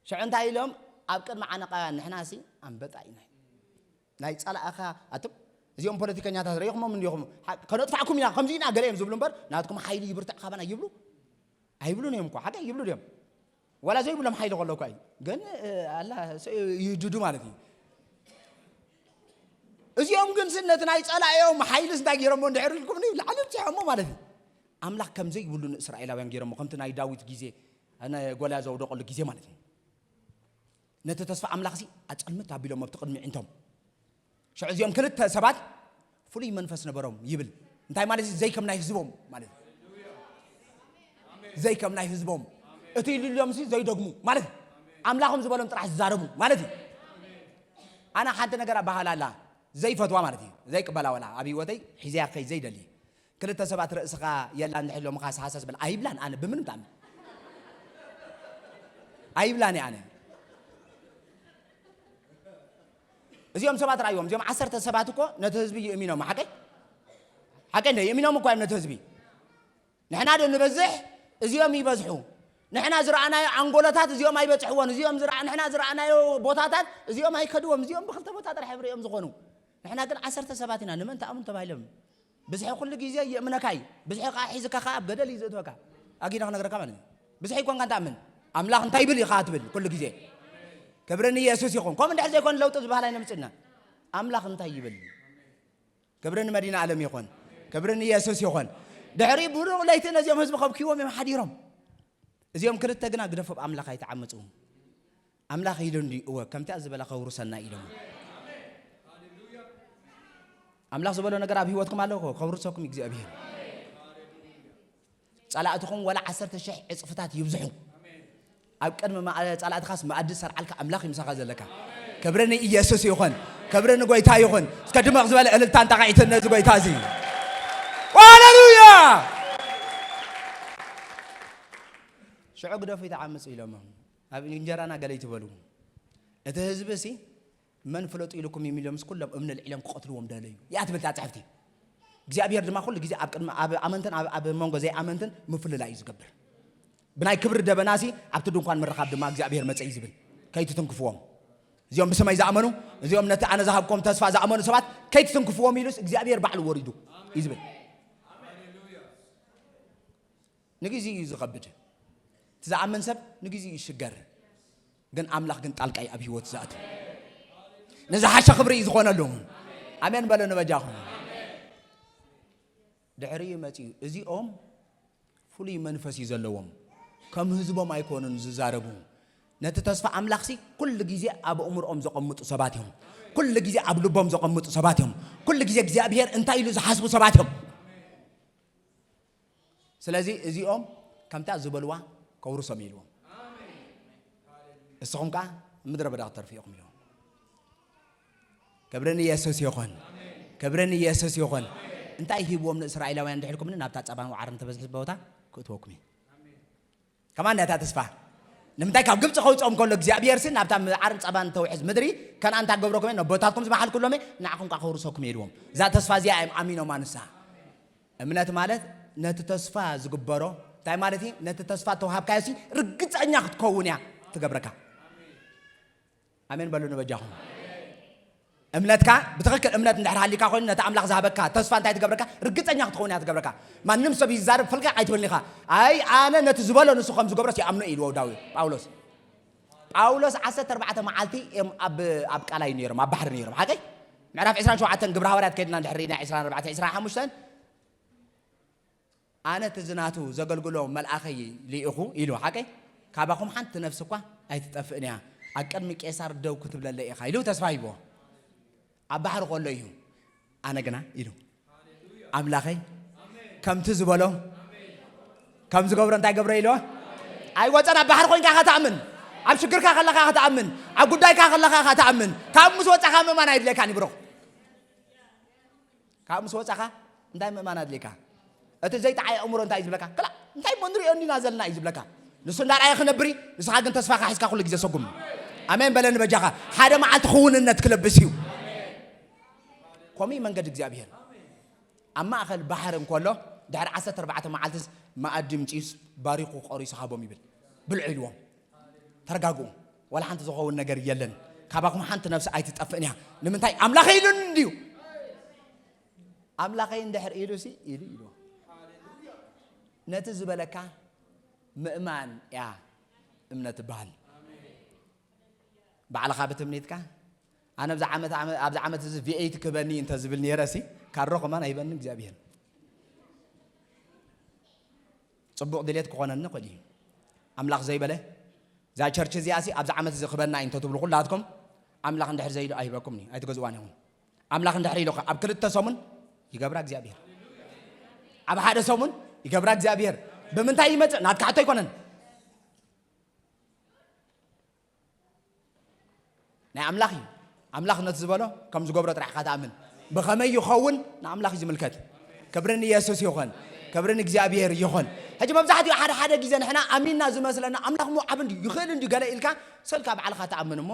ሽዑ እንታይ ኢሎም? ኣብ ቅድሚ ዓነቓውያን ንሕና ሲ ኣንበጣ ኢና። ናይ ጸላእኻ ኣቱም እዚኦም ፖለቲከኛታት ርኢኹሞም እንዲኹም? ሓ-፣ ከነጥፋዕኩም ኢና፣ ከምዚ ኢና ገለ እዮም ዝብሉ እምበር ናትኩም ሓይሊ ይብርትዕ ካባና ይብሉ? ኣይብሉን እዮም እኮ። ሓቂ ይብሉ ድዮም? ዋላ ዘይብሎም ሓይሊ ከሎ እኳ እዩ። ግን፣ እ፣ ኣላ ሰ-፣ ይድዱ ማለት እዩ። እዚኦም ግን ሲ ነቲ ናይ ጸላእዮም ሓይልስ እንታይ ገይሮሞ እንድሕር ኢልኩምኒ ላዕሊ ኣብጺሖሞ ማለት እዩ። ኣምላኽ ከም ዘይብሉ ንእስራኤላውያን ገይሮሞ፣ ከምቲ ናይ ዳዊት ግዜ፣ ናይ ጎልያድ ዘውደቐሉ ግዜ ማለት እዩ። ነቲ ተስፋ ኣምላኽሲ ኣጸልምት ኣቢሎም ኣብቲ ቅድሚ ኣዒንቶም። ሽዑ እዚኦም ክልተ ሰባት ፍሉይ መንፈስ ነበሮም ይብል። እንታይ ማለት እዩ? ዘይከም ናይ ህዝቦም ማለት እዩ። ዘይከም ናይ ህዝቦም፣ እቲ ኢሉሎምሲ ዘይደግሙ ማለት እዩ። ኣምላኾም ዝበሎም ጥራሕ ዝዛረቡ ማለት እዩ። ኣነ ሓንቲ ነገር ኣባህላ ኣላ ዘይፈትዋ ማለት እዩ። ዘይቅበላ ወላ ኣብ ህይወተይ ሒዘያ ከይ ዘይደሊ። ክልተ ሰባት ርእስኻ የላ እንድሕር ኢሎምኻ ሃሳስ በል ኣይብላን። ኣነ ብምንም ተኣምን ኣይብላን እየ ኣነ። እዚኦም ሰባት ራእይዎም፣ እዚኦም ዓሰርተ ሰባት እኮ ነቲ ህዝቢ ይእሚኖም። ሓቀይ ሓቀይ እንደ ይእሚኖም እኮ እዮም ነቲ ህዝቢ። ንሕና ዶ ንበዝሕ፣ እዚኦም ይበዝሑ። ንሕና ዝረኣናዮ ኣንጎሎታት እዚኦም ኣይበጽሕዎን። እዚኦም ዝረኣ-፣ ንሕና ዝረኣናዮ ቦታታት እዚኦም ኣይከድዎም። እዚኦም ብክልተ ቦታ ጥራሕ እዮም ርእዮም ዝኾኑ። ንሕና ግን ዓሰርተ ሰባት ኢና። ንመን ተኣምኑ ተባሂሎም? ብዝሒ ኩሉ ግዜ የእምነካ እዩ። ብዝሒ ከዓ ሒዝካ ከዓ ኣብ ገደል እዩ ዘእትወካ። ኣጊና ክነግረካ ማለት እዩ። ብዝሒ ይኮንካ እንተኣምን። ኣምላኽ እንታይ ይብል ኢኻ ትብል ኩሉ ግዜ። ክብሪ ንየሱስ ይኹን። ከምኡ እንድሕር ዘይኮነ ለውጢ ዝበሃል ኣይነምጽእና። ኣምላኽ እንታይ ይብል? ክብሪ ንመዲና ዓለም ይኹን። ክብሪ ንየሱስ ይኹን። ድሕሪ ብሩቕ ለይቲ ነዚኦም ህዝቢ ከብክይዎም እዮም ሓዲሮም። እዚኦም ክልተ ግና ግደፎም ኣምላኽ ኣይተዓምፁ። ኣምላኽ ኢሉ እንዲ እወ ከምቲኣ ዝበለ ከውርሰና ኢሎም። ኣምላኽ ዝበሎ ነገር ኣብ ህይወትኩም ኣለዎ ከውርሰኩም እግዚኣብሔር። ጸላእትኹም ወላ ዓሰርተ ሽሕ ዕጽፍታት ይብዝሑ። ኣብ ቅድሚ መኣ-፣ ጸላእትኻስ መኣዲ ሰርዓልካ ኣምላኽ ይምሳኻ ዘለካ። ክብሪ ንኢየሱስ ይኹን። ክብሪ ንጎይታ ይኹን። እስከ ድመቕ ዝበለ እልልታን ጣቕዒትን ነዚ ጎይታ እዚ። ሃሌሉያ! ሽዑ ግደፉ ይተዓምጽ ኢሎሞም። ኣብ እንጀራና ገለ ይትበሉ። እቲ ህዝቢ ሲ መን ፍለጡ ኢልኩም እዮም ኢሎምስ ኩሎም እምኒ ልዒሎም ክቐትልዎም ደለዩ። እያ ትብል እታ ጽሕፍቲ። እግዚኣብሔር ድማ ኩሉ ግዜ ኣብ ቅድሚ፣ ኣብ ኣመንትን ኣብ፣ ኣብ መንጎ ዘይኣመንትን ምፍልላይ እዩ ዝገብር። ብናይ ክብሪ ደበናሲ ኣብቲ ድንኳን ምርኻብ ድማ እግዚኣብሔር መጸ እዩ ዝብል። ከይትትንክፍዎም። እዚኦም ብስመይ ዝኣመኑ፣ እዚኦም ነቲ ኣነ ዝሃብኮም ተስፋ ዝኣመኑ ሰባት ከይትትንክፍዎም ኢሉስ እግዚኣብሔር ባዕሉ ወሪዱ እዩ ዝብል። ንግዜ እዩ ዝኸብድ። እቲ ዝኣምን ሰብ ንግዜ እዩ ይሽገር። ግን ኣምላኽ ግን ጣልቃ እዩ ኣብ ህይወት ዝኣቱ። ንዝሓሸ ክብሪ እዩ ዝኾነሉ። ኣሜን በሉ ንበጃኹም። ድሕሪኡ መጺኡ። እዚኦም ፍሉይ መንፈስ እዩ ዘለዎም። ከም ህዝቦም ኣይኮኑን ዝዛረቡ። ነቲ ተስፋ ኣምላኽሲ ኩሉ ግዜ ኣብ ኣእምሮኦም ዘቐምጡ ሰባት እዮም። ኩሉ ግዜ ኣብ ልቦም ዘቐምጡ ሰባት እዮም። ኩሉ ግዜ እግዚኣብሔር እንታይ ኢሉ ዝሓስቡ ሰባት እዮም። ስለዚ እዚኦም ከምታ ዝበልዋ ከውርሶም ኢልዎም። እስኹም ከኣ ምድረ በዳ ክትተርፉ ኢኹም ኢልዎም። ክብሪ ንየሱስ ይኹን። ክብሪ ንየሱስ ይኹን። እንታይ ሂብዎም ንእስራኤላውያን ድሕልኩም ናብታ ጸባን ወዓርን ተበዝሒ ቦታ ክእትወኩም እዩ። ከማን ነታ ተስፋ ንምንታይ ካብ ግብፂ ከውፅኦም ከሎ እግዚኣብሔር ሲ ናብታ ዓርን ጸባን ተውሕዝ ምድሪ ከነኣን ታገብረኩም እየ፣ ነቦታትኩም ዝመሓልኩሎም እየ፣ ንዓኹም ከዓ ከውርሰኩም እየ ኢልዎም። እዛ ተስፋ እዚኣ እዮም ኣሚኖም ኣንሳ። እምነት ማለት ነቲ ተስፋ ዝግበሮ እንታይ ማለት እዩ? ነቲ ተስፋ ተውሃብካዮ ሲ ርግፀኛ ክትከውን እያ ትገብረካ። ኣሜን በሉ ንበጃኹም። እምነትካ ብትኽክል እምነት እንድሕር ሃሊካ ኮይኑ ነቲ ኣምላኽ ዝሃበካ ተስፋ እንታይ ትገብረካ? ርግፀኛ ክትኸውን እያ ትገብረካ። ማንም ሰብ ይዛረብ ፍልቅቕ ኣይትብልን ኢኻ። ኣይ ኣነ ነቲ ዝበሎ ንሱ ከም ዝገብሮስ ይኣምኖ እዩ ኢልዎ ዳዊት ጳውሎስ። ጳውሎስ ዓሰርተ ኣርባዕተ መዓልቲ እዮም ኣብ፣ ኣብ ቃላይ ነይሮም፣ ኣብ ባሕሪ ነይሮም። ሓቀይ? ምዕራፍ ዕስራን ሸውዓተን ግብረ ሃዋርያት ከይድና እንድሕር ርኢና ዕስራን ኣርባዕተን ዕስራን ሓሙሽተን ኣነ እቲ ዝናቱ ዘገልግሎ መልኣኸይ ልኢኹ ኢሉ ሓቀይ? ካባኹም ሓንቲ ነፍሲ እኳ ኣይትጠፍእን እያ፣ ኣብ ቅድሚ ቄሳር ደው ክትብለለይ ኢኻ ኢሉ ተስፋ ሂብዎ። ኣብ ባሕሪ ከሎ እዩ። ኣነ ግና ኢሉ ኣምላኸይ ከምቲ ዝበሎ ከም ዝገብሮ እንታይ ገብረ ኢልዎ? ኣይወፀን። ኣብ ባሕሪ ኮይንካ ኢኻ ትኣምን፣ ኣብ ሽግርካ ከለኻ ኢኻ ትኣምን፣ ኣብ ጉዳይካ ከለኻ ኢኻ ትኣምን። ካብ ምስ ወፃኻ ምእማን ኣይድለካን ይብሮ። ካብ ምስ ወፃኻ እንታይ ምእማን ኣድልየካ? እቲ ዘይጠዓይ ኣእምሮ እንታይ እዩ ዝብለካ? ክላ እንታይ እሞ ንሪኦ እንዲና ዘለና እዩ ዝብለካ። ንሱ እንዳረኣየ ክነብር እዩ፣ ንስኻ ግን ተስፋኻ ሒዝካ ኩሉ ግዜ ሰጉም። ኣሜን በለኒ በጃኻ። ሓደ መዓልቲ ክውንነት ክለብስ እዩ። ከምኡ እዩ መንገዲ እግዚኣብሔር። ኣብ ማእኸል ባሕሪ እንከሎ ድሕሪ ዓሰርተ ኣርባዕተ መዓልትስ መኣዲ ምፅዩስ ባሪኹ ቆሪሱ ሃቦም ይብል። ብልዑ ኢልዎም። ተረጋግኡ። ዋላ ሓንቲ ዝኸውን ነገር የለን። ካባኹም ሓንቲ ነፍሲ ኣይትጠፍእን እያ። ንምንታይ? ኣምላኸይ ኢሉኒ እንድዩ። ኣምላኸይ እንድሕር ኢሉ ሲ ኢሉ ኢሉ። ነቲ ዝበለካ ምእማን እያ እምነት ትበሃል። ባዕልኻ ብትምኒትካ ኣነ ኣብዚ ዓመት፣ ኣብዚ ዓመት እዚ ቪኤይት ክበኒ እንተ ዝብል ነይረ ሲ ካሮ ከማን ኣይበኒ እግዚኣብሔር። ጽቡቕ ድሌት ክኾነኒ ይኽእል እዩ። ኣምላኽ ዘይበለ እዛ ቸርች እዚኣ ሲ ኣብዚ ዓመት እዚ ክበና እዩ እንተትብሉ ኩላትኩም ኣምላኽ እንድሕር ዘይሉ ኣይህበኩም እዩ ኣይትገዝዋን ይኹን ኣምላኽ እንድሕር ኢሉ ኣብ ክልተ ሰሙን ይገብራ እግዚኣብሔር ኣብ ሓደ ሰሙን ይገብራ እግዚኣብሔር ብምንታይ ይመፅእ ናትካ ሕቶ ኣይኮነን ናይ ኣምላኽ እዩ ኣምላኽ ነቲ ዝበሎ ከም ዝገብሮ ጥራሕ ኢኻ ትኣምን ብኸመይ ይኸውን ንኣምላኽ እዩ ዝምልከት ክብሪ ንየሱስ ይኹን ክብሪ ንእግዚኣብሔር ይኹን ሕጂ መብዛሕትኡ ሓደ ሓደ ግዜ ንሕና ኣሚንና ዝመስለና ኣምላኽ ሞ ዓብ እንድዩ ይኽእል እንድዩ ገለ ኢልካ ሰልካ ባዕልኻ ትኣምን እሞ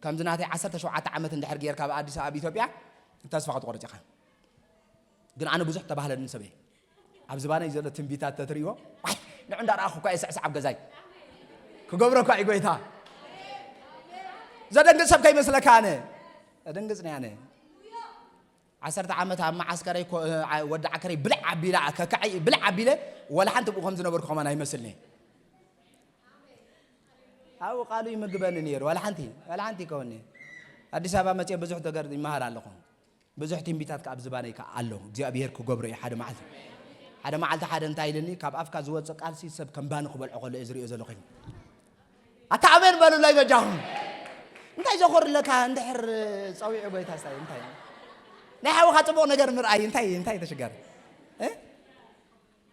ከምዚ ናተይ ዓሰርተ ሸውዓተ ዓመት እንድሕር ጌርካ ኣብ ኣዲስ ኣብ ኢትዮጵያ ተስፋ ክትቆርጽ ኢኻ ግን ኣነ ብዙሕ ተባህለኒ ሰበይ ኣብ ዝባነይ ዘሎ ትንቢታት ተትርእይዎ ንዑ እንዳረኣኹ እኳ የስዕስዕ ኣብ ገዛይ ክገብሮ እኳ እዩ ጎይታ ዘደንግጽ ሰብ ከይመስለካ ኣነ ኣደንግጽ ናይ ኣነ ዓሰርተ ዓመት ኣብ መዓስከረይ ወዲ ዓከረይ ብልዕ ኣቢላ ከካዐይ ብልዕ ኣቢለ ወላ ሓንቲ ብኡ ከም ዝነበርኩ ከማን ኣይመስልኒ ኣብኡ ቃሉ ይምግበኒ ነይሩ ዋላ ሓንቲ ዋላ ሓንቲ ይከውኒ ኣዲስ ኣበባ መፅአ ብዙሕ ነገር ይመሃር ኣለኹ ብዙሕ ትንቢታት ከኣ ኣብ ዝባነይ ከኣ ኣሎ እግዚኣብሔር ክገብሮ እዩ ሓደ መዓልቲ ሓደ መዓልቲ ሓደ እንታይ ኢልኒ ካብ ኣፍካ ዝወፅእ ቃልሲ ሰብ ከም ባኒ ክበልዖ ከሎ እየ ዝሪኦ ዘለኹ ኣታ ኣሜን በሉለይ በጃኹም እንታይ ዘኾርለካ እንድሕር ፀዊዑ ጎይታ ስታይ እንታይ ናይ ሓውኻ ፅቡቕ ነገር ምርኣይ እንታይ እንታይ ተሽገር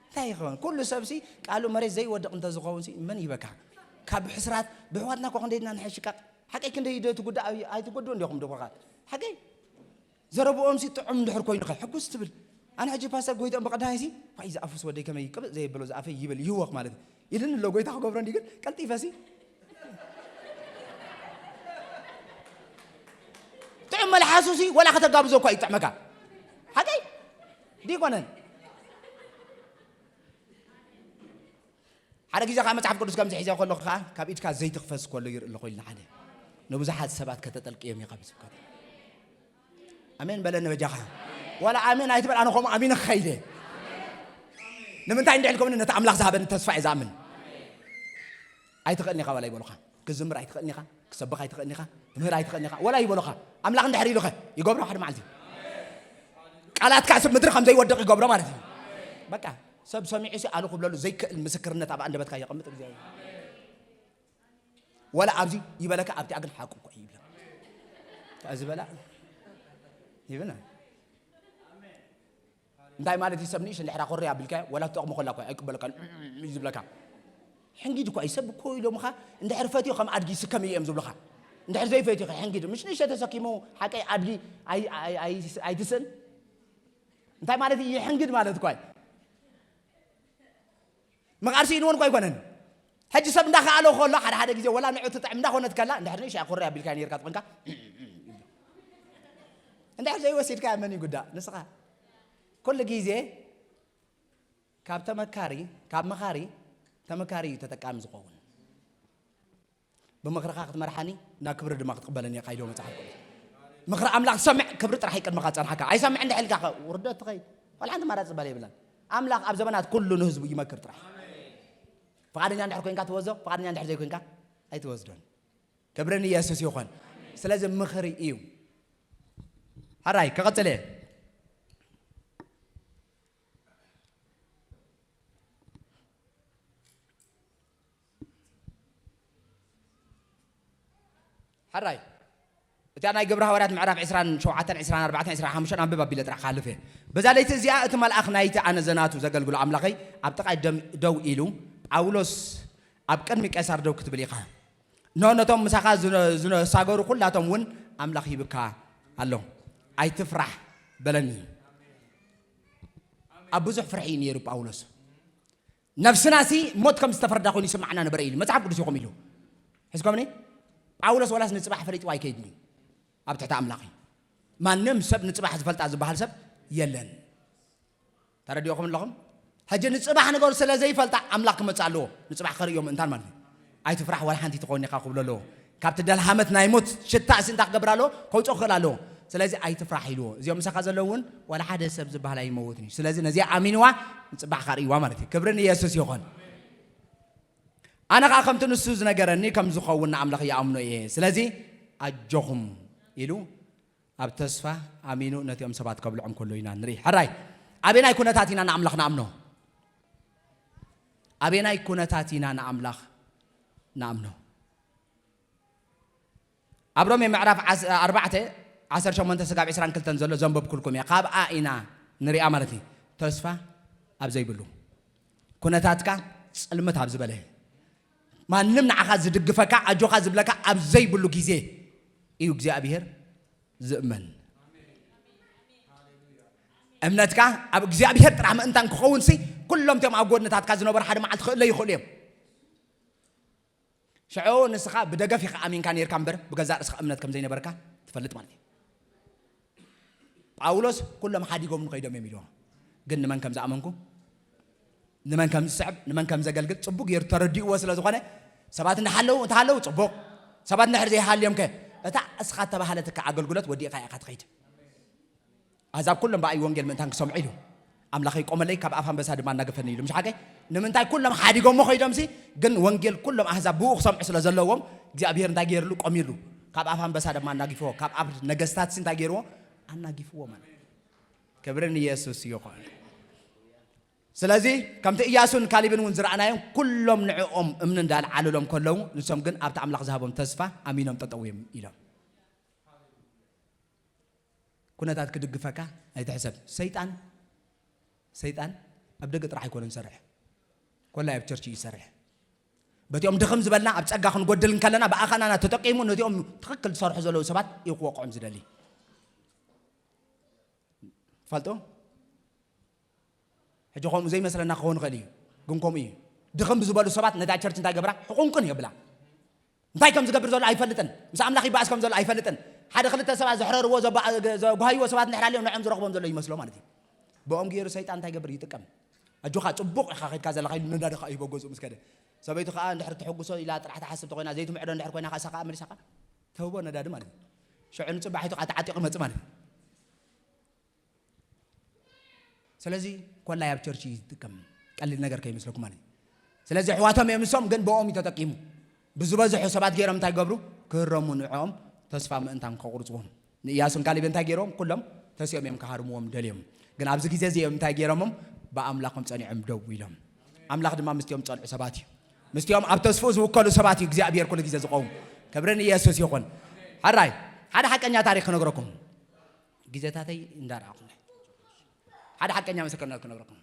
እንታይ ይኸውን ኩሉ ሰብሲ ቃሉ መሬት ዘይወድቕ እንተዝኸውን መን ይበካ ካብ ሕስራት ብሕዋትና ኮ ክንደይድና ንሕሽቃቕ ሓቀይ ክንደይ ዶ ትጉዳእ ኣይትጎድኡ እንዲኹም ድኹኻ ሓቀይ ዘረብኦም ሲ ጥዑም እንድሕር ኮይኑ ኸ ሕጉስ ትብል ኣነ ሕጂ ፓስተር ጎይቶም ብቐዳማይ ሲ ዋይ ዝኣፉስ ወደይ ከመይ ቅብእ ዘየብሎ ዝኣፈይ ይብል ይህወኽ ማለት እዩ ኢልን ኣሎ ጎይታ ክገብሮ እንዲ ግን ቀልጢፈ ሲ ጥዑም መልሓሱ ሲ ወላ ከተጋብዞ እኳ ይጥዕመካ ሓቀይ ዲኮነን ሓደ ግዜ ከዓ መፅሓፍ ቅዱስ ከም ዝሒዘ ከለኹ ከዓ ካብ ኢድካ ዘይቲ ክፈስ ከሎ ይርኢ ኣለኹ ኢልና ሓደ ንብዙሓት ሰባት ከተጠልቅዮም ኢኻ ብስብከት ኣሜን በለኒ በጃኻ ዋላ ኣሜን ኣይትበል ኣነ ከምኡ ኣሚነ ክኸይደ ንምንታይ እንድሕል ከምኒ ነቲ ኣምላኽ ዝሃበኒ ተስፋ እየ ዝኣምን ኣይትኽእልን ኢኻ ዋላ ይበሉኻ ክዝምር ኣይትኽእልን ኢኻ ክሰብኽ ኣይትኽእልን ኢኻ ትምህር ኣይትኽእልን ኢኻ ዋላ ይበሉኻ ኣምላኽ እንድሕር ኢሉኸ ይገብሮ ሓደ መዓልቲ ቃላትካ ስብ ምድሪ ከም ዘይወድቕ ይገብሮ ማለት እዩ በቃ ሰብ ሰሚዑ ሲ ኣሉ ክብለሉ ዘይክእል ምስክርነት ኣብ ኣንደበትካ የቐምጥ እግዚኣብሔር ወላ ኣብዚ ይበለካ ኣብቲኣ ግን ሓቁ እኮ እዩ ይብለካ እዚ በላ ይብና እንታይ ማለት እዩ ሰብ ንእሽ እንድሕራ ኮሪ ኣቢልካ ወላ ትጠቕሞ ከላ እኮ ኣይቅበለካ እዩ ዝብለካ ሕንጊድ እኮ እዩ ሰብ እኮ ኢሎምኻ እንድሕር ፈትዮ ከም ኣድጊ ስከም እዮም ዝብሉኻ እንድሕር ዘይፈትዮ ሕንጊድ ምሽ ንእሽ ተሰኪሙ ሓቀይ ኣድጊ ኣይትስእን እንታይ ማለት እዩ ሕንግድ ማለት እኳ እዩ መቃርሲ ኢንወን እኳ ኣይኮነን ሕጂ ሰብ እንዳኸኣሎ ከሎ ሓደ ሓደ ግዜ ወላ ንዑ ትጥዕም እንዳኾነት ከላ እንድሕር ንእሽያ ኮረይ ኣቢልካ ነርካ ትኾንካ እንድሕር ዘይወሲድካ መን ይጉዳእ ንስኻ ኩሉ ግዜ ካብ ተመካሪ ካብ መኻሪ ተመካሪ እዩ ተጠቃሚ ዝኸውን ብምኽርኻ ክትመርሓኒ ናብ ክብሪ ድማ ክትቕበለኒ ኢኻ ኢልዎ መጽሓፍ ቅዱስ ምኽሪ ኣምላኽ ሰምዕ ክብሪ ጥራሕ ይቅድምኻ ጸንሓካ ኣይሰምዕ እንድሕልካ ውርደት ትኸይድ ዋላ ሓንቲ ማራጽ ዝበለ የብላን ኣምላኽ ኣብ ዘመናት ኩሉ ንህዝቡ ይመክር ጥራሕ ፍቓደኛ እንድሕር ኮንካ ትወዞ ፍቓደኛ እንድሕር ዘይኮንካ ኣይትወስዶን ክብሪ ንየሱስ ይኾን ስለዚ ምኽሪ እዩ ሓራይ ክቐጽል እየ ሓራይ እቲኣ ናይ ግብሪ ሃዋርያት ምዕራፍ ዕስራን ሸውዓተን ዕስራን ኣርባዕተን ዕስራን ሓሙሽተን ኣንብብ ኣቢለ ጥራሕ ክሃልፍ እየ በዛ ለይቲ እዚኣ እቲ መልኣኽ ናይቲ ኣነ ዘናቱ ዘገልግሎ ኣምላኸይ ኣብ ጥቓይ ደው ኢሉ ጳውሎስ ኣብ ቅድሚ ቄሳር ደው ክትብል ኢኻ እንሆ ነቶም ምሳኻ ዝነሳገሩ ኩላቶም እውን ኣምላኽ ሂብካ ኣሎ ኣይትፍራሕ በለኒ ኣብ ብዙሕ ፍርሒ እዩ ነይሩ ጳውሎስ ነፍስና ሲ ሞት ከም ዝተፈርዳ ኮይኑ ይስማዕና ነበረ ኢሉ መጽሓፍ ቅዱስ ይኹም ኢሉ ሕዝኮምኒ ጳውሎስ ወላስ ንጽባሕ ፈሊጥዋ ኣይከይድኒ ኣብ ትሕቲ ኣምላኽ እዩ ማንም ሰብ ንጽባሕ ዝፈልጣ ዝበሃል ሰብ የለን ተረዲኦኹም ኣለኹም ሕጂ ንጽባሕ ነገሩ ስለ ዘይፈልጣ ኣምላኽ ክመጽእ ኣለዎ ንጽባሕ ከርእዮ ምእንታን ማለት እዩ ኣይትፍራሕ ዋላ ሓንቲ ትኸውን ኢኻ ክብሎ ኣለዎ ካብቲ ደልሃመት ናይ ሞት ሽታ እሲ እንታይ ክገብር ኣለዎ ከውፅኦ ክኽእል ኣለዎ ስለዚ ኣይትፍራሕ ኢልዎ እዚኦም ምሳኻ ዘለዉ እውን ዋላ ሓደ ሰብ ዝበሃል ኣይመውትን እዩ ስለዚ ነዚኣ ኣሚንዋ ንፅባሕ ካርእይዋ ማለት እዩ ክብሪ ንየሱስ ይኹን ኣነ ከዓ ከምቲ ንሱ ዝነገረኒ ከም ዝኸውን ንኣምላኽ ይኣምኖ እየ ስለዚ ኣጆኹም ኢሉ ኣብ ተስፋ ኣሚኑ ነቲኦም ሰባት ከብልዖም ከሎ ኢና ንርኢ ሕራይ ኣበናይ ኩነታት ኢና ንኣምላኽ ንኣምኖ ኣበናይ ኩነታት ኢና ንኣምላኽ ንኣምኖ ኣብ ሮሜ ምዕራፍ ዓስ- ኣርባዕተ ዓሰርተ ሸሞንተ ስጋብ ዕስራን ክልተን ዘሎ ዘንበብኩልኩም እየ። ካብኣ ኢና ንሪኣ ማለት እዩ። ተስፋ ኣብ ዘይብሉ ኩነታትካ ጽልምት ኣብ ዝበለ፣ ማንም ንዓኻ ዝድግፈካ ኣጆኻ ዝብለካ ኣብ ዘይብሉ ግዜ እዩ እግዚኣብሔር ዝእመን። እምነትካ ኣብ እግዚኣብሔር ጥራሕ ምእንታን ክኸውን ሲ፣ ኩሎም እቲኦም ኣብ ጎድንታትካ ዝነበሩ ሓደ መዓልቲ ክእለዩ ይኽእሉ እዮም። ሽዑ ንስኻ ብደገፍ ኢኻ ኣሚንካ ነይርካ እምበር ብገዛእ ርእስኻ እምነት ከም ዘይነበርካ ትፈልጥ ማለት እዩ። ጳውሎስ ኩሎም ሓዲጎም ንኸይዶም እዮም ኢልዎ። ግን ንመን ከም ዝኣመንኩ፣ ንመን ከም ዝስዕብ፣ ንመን ከም ዘገልግል ጽቡቅ ገይሩ ተረዲእዎ ስለ ዝኾነ፣ ሰባት እንዳሓለዉ እንተሃለዉ ጽቡቅ፣ ሰባት እንድሕር ዘይሃልዮም ከ፣ እታ እስኻ እተባህለትካ ኣገልግሎት ወዲእካ ኢኻ ትኸይድ። ኣሕዛብ ኩሎም ብኣይ ወንጌል ምእንታን ክሰምዑ ኢሉ። ኣምላኸይ ቆመለይ፣ ካብ ኣፍ ኣንበሳ ድማ ኣናገፈኒ ኢሉ። ምሽ ሓቀይ ንምንታይ ኩሎም ሓዲጎሞ ኸይዶምሲ፣ ግን ወንጌል ኩሎም ኣሕዛብ ብኡ ክሰምዑ ስለ ዘለዎም እግዚኣብሔር እንታይ ገይርሉ? ቆሚሉ። ካብ ኣፍ ኣንበሳ ድማ ኣናጊፍዎ፣ ካብ ኣፍ ነገስታትሲ እንታይ ገይርዎ? ኣናጊፍዎ ማለት። ክብሪ ንየሱስ ይኹን። ስለዚ ከምቲ እያሱን ካሊብን እውን ዝረኣናዮም ኩሎም ንዕኦም እምኒ እንዳልዓልሎም ከለዉ ንሶም ግን ኣብቲ ኣምላኽ ዝሃቦም ተስፋ ኣሚኖም ጠጠው እዮም ኢሎም። ኩነታት ክድግፈካ ኣይትሕሰብ። ሰይጣን ሰይጣን ኣብ ደገ ጥራሕ ኣይኮነን ዝሰርሕ፣ ኮላይ ኣብ ቸርች እዩ ዝሰርሕ። በቲኦም ድኽም ዝበልና ኣብ ጸጋ ክንጎድል እንከለና ብኣኻናና ተጠቂሙ ነቲኦም ትኽክል ዝሰርሑ ዘለዉ ሰባት እዩ ክወቅዖም ዝደሊ። ፈልጦ ሕጂ ከምኡ ዘይመስለና ክኸውን ይኽእል እዩ፣ ግን ከምኡ እዩ። ድኽም ብዝበሉ ሰባት ነታ ቸርች እንታይ ገብራ? ሕቁንቅን የብላ። እንታይ ከም ዝገብር ዘሎ ኣይፈልጥን። ምስ ኣምላኽ ይባእስ ከም ዘሎ ኣይፈልጥን። ሓደ ክልተ ሰባት ዘሕረርዎ ዘጓሃይዎ ሰባት እንድሕር ኣልዮም ንዕኦም ዝረኽቦም ዘሎ ይመስሎ ማለት እዩ። ብኦም ገይሩ ሰይጣን እንታይ ገብር? ይጥቀም። ኣጆኻ ጽቡቕ ኢኻ ከይድካ ዘለኻ ኢሉ ነዳዲ ኸኣ ይህቦ ገዝኡ ምስ ከደ። ሰበይቱ ኸኣ እንድሕር ትሕጉሶ ኢላ ጥራሕ ትሓስብ ተኾይና ዘይትምዕዶ እንድሕር ኮይና ኸኣ እሳ ኸኣ መሊሳ ኸኣ ትህቦ ነዳዲ ማለት እዩ። ሽዑ ንጽባሒቱ ኸኣ ተዓጢቑ መጽእ ማለት እዩ። ስለዚ ኮላይ ኣብ ቸርች እዩ ዝጥቀም። ቀሊል ነገር ከይመስለኩም ማለት እዩ። ስለዚ ኣሕዋቶም እዮም ንሶም፣ ግን ብኦም እዩ ተጠቂሙ። ብዝበዝሑ ሰባት ገይሮም እንታይ ገብሩ? ክህረሙ ንዕኦም ተስፋ ምእንታን ከቑርጽዎም። ንእያሱን ካሊብ እንታይ ገይሮም? ኩሎም ተሲኦም እዮም ክሃርምዎም ደልዮም። ግን ኣብዚ ግዜ እዚ እዮም እንታይ ገይሮሞም? ብኣምላኾም ጸኒዖም ደው ኢሎም። ኣምላኽ ድማ ምስቲኦም ጸንዑ ሰባት እዩ። ምስቲኦም ኣብ ተስፍኡ ዝውከሉ ሰባት እዩ እግዚኣብሔር ኩሉ ግዜ ዝቐውም። ክብሪ ንኢየሱስ ይኹን። ሕራይ ሓደ ሓቀኛ ታሪክ ክነግረኩም። ግዜታተይ እንዳርኣኹ ሓደ ሓቀኛ ምስክርነት ክነግረኩም።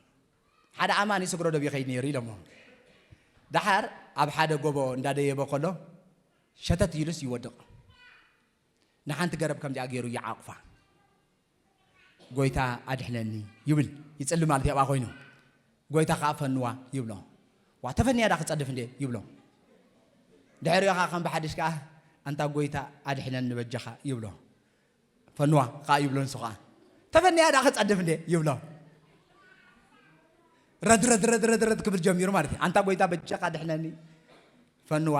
ሓደ ኣማኒ ስግሮ ደብ ይኸይድ ነይሩ ኢሎሞ። ደሓር ኣብ ሓደ ጎቦ እንዳደየበ ከሎ ሸተት ኢሉስ ይወድቕ። ንሓንቲ ገረብ ከምዚኣ ገይሩ ይዓቕፋ። ጎይታ ኣድሕነኒ ይብል። ይጽሊ ማለት ኣብኣ ኮይኑ። ጎይታ ከኣ ፈንዋ ይብሎ። ዋ ተፈንያ ዳ ክጸድፍ እንዴ ይብሎ። ድሕሪኡ ከኣ ከም ብሓድሽ ከኣ ኣንታ ጎይታ ኣድሕነኒ በጃኻ ይብሎ። ፈንዋ ከኣ ይብሎ ንሱ ከኣ። ተፈንያ ዳ ክጸድፍ እንዴ ይብሎ። ረድ ረድ ረድ ረድ ረድ ክብል ጀሚሩ ማለት እዩ። ኣንታ ጎይታ በጃኻ ኣድሕነኒ። ፈንዋ።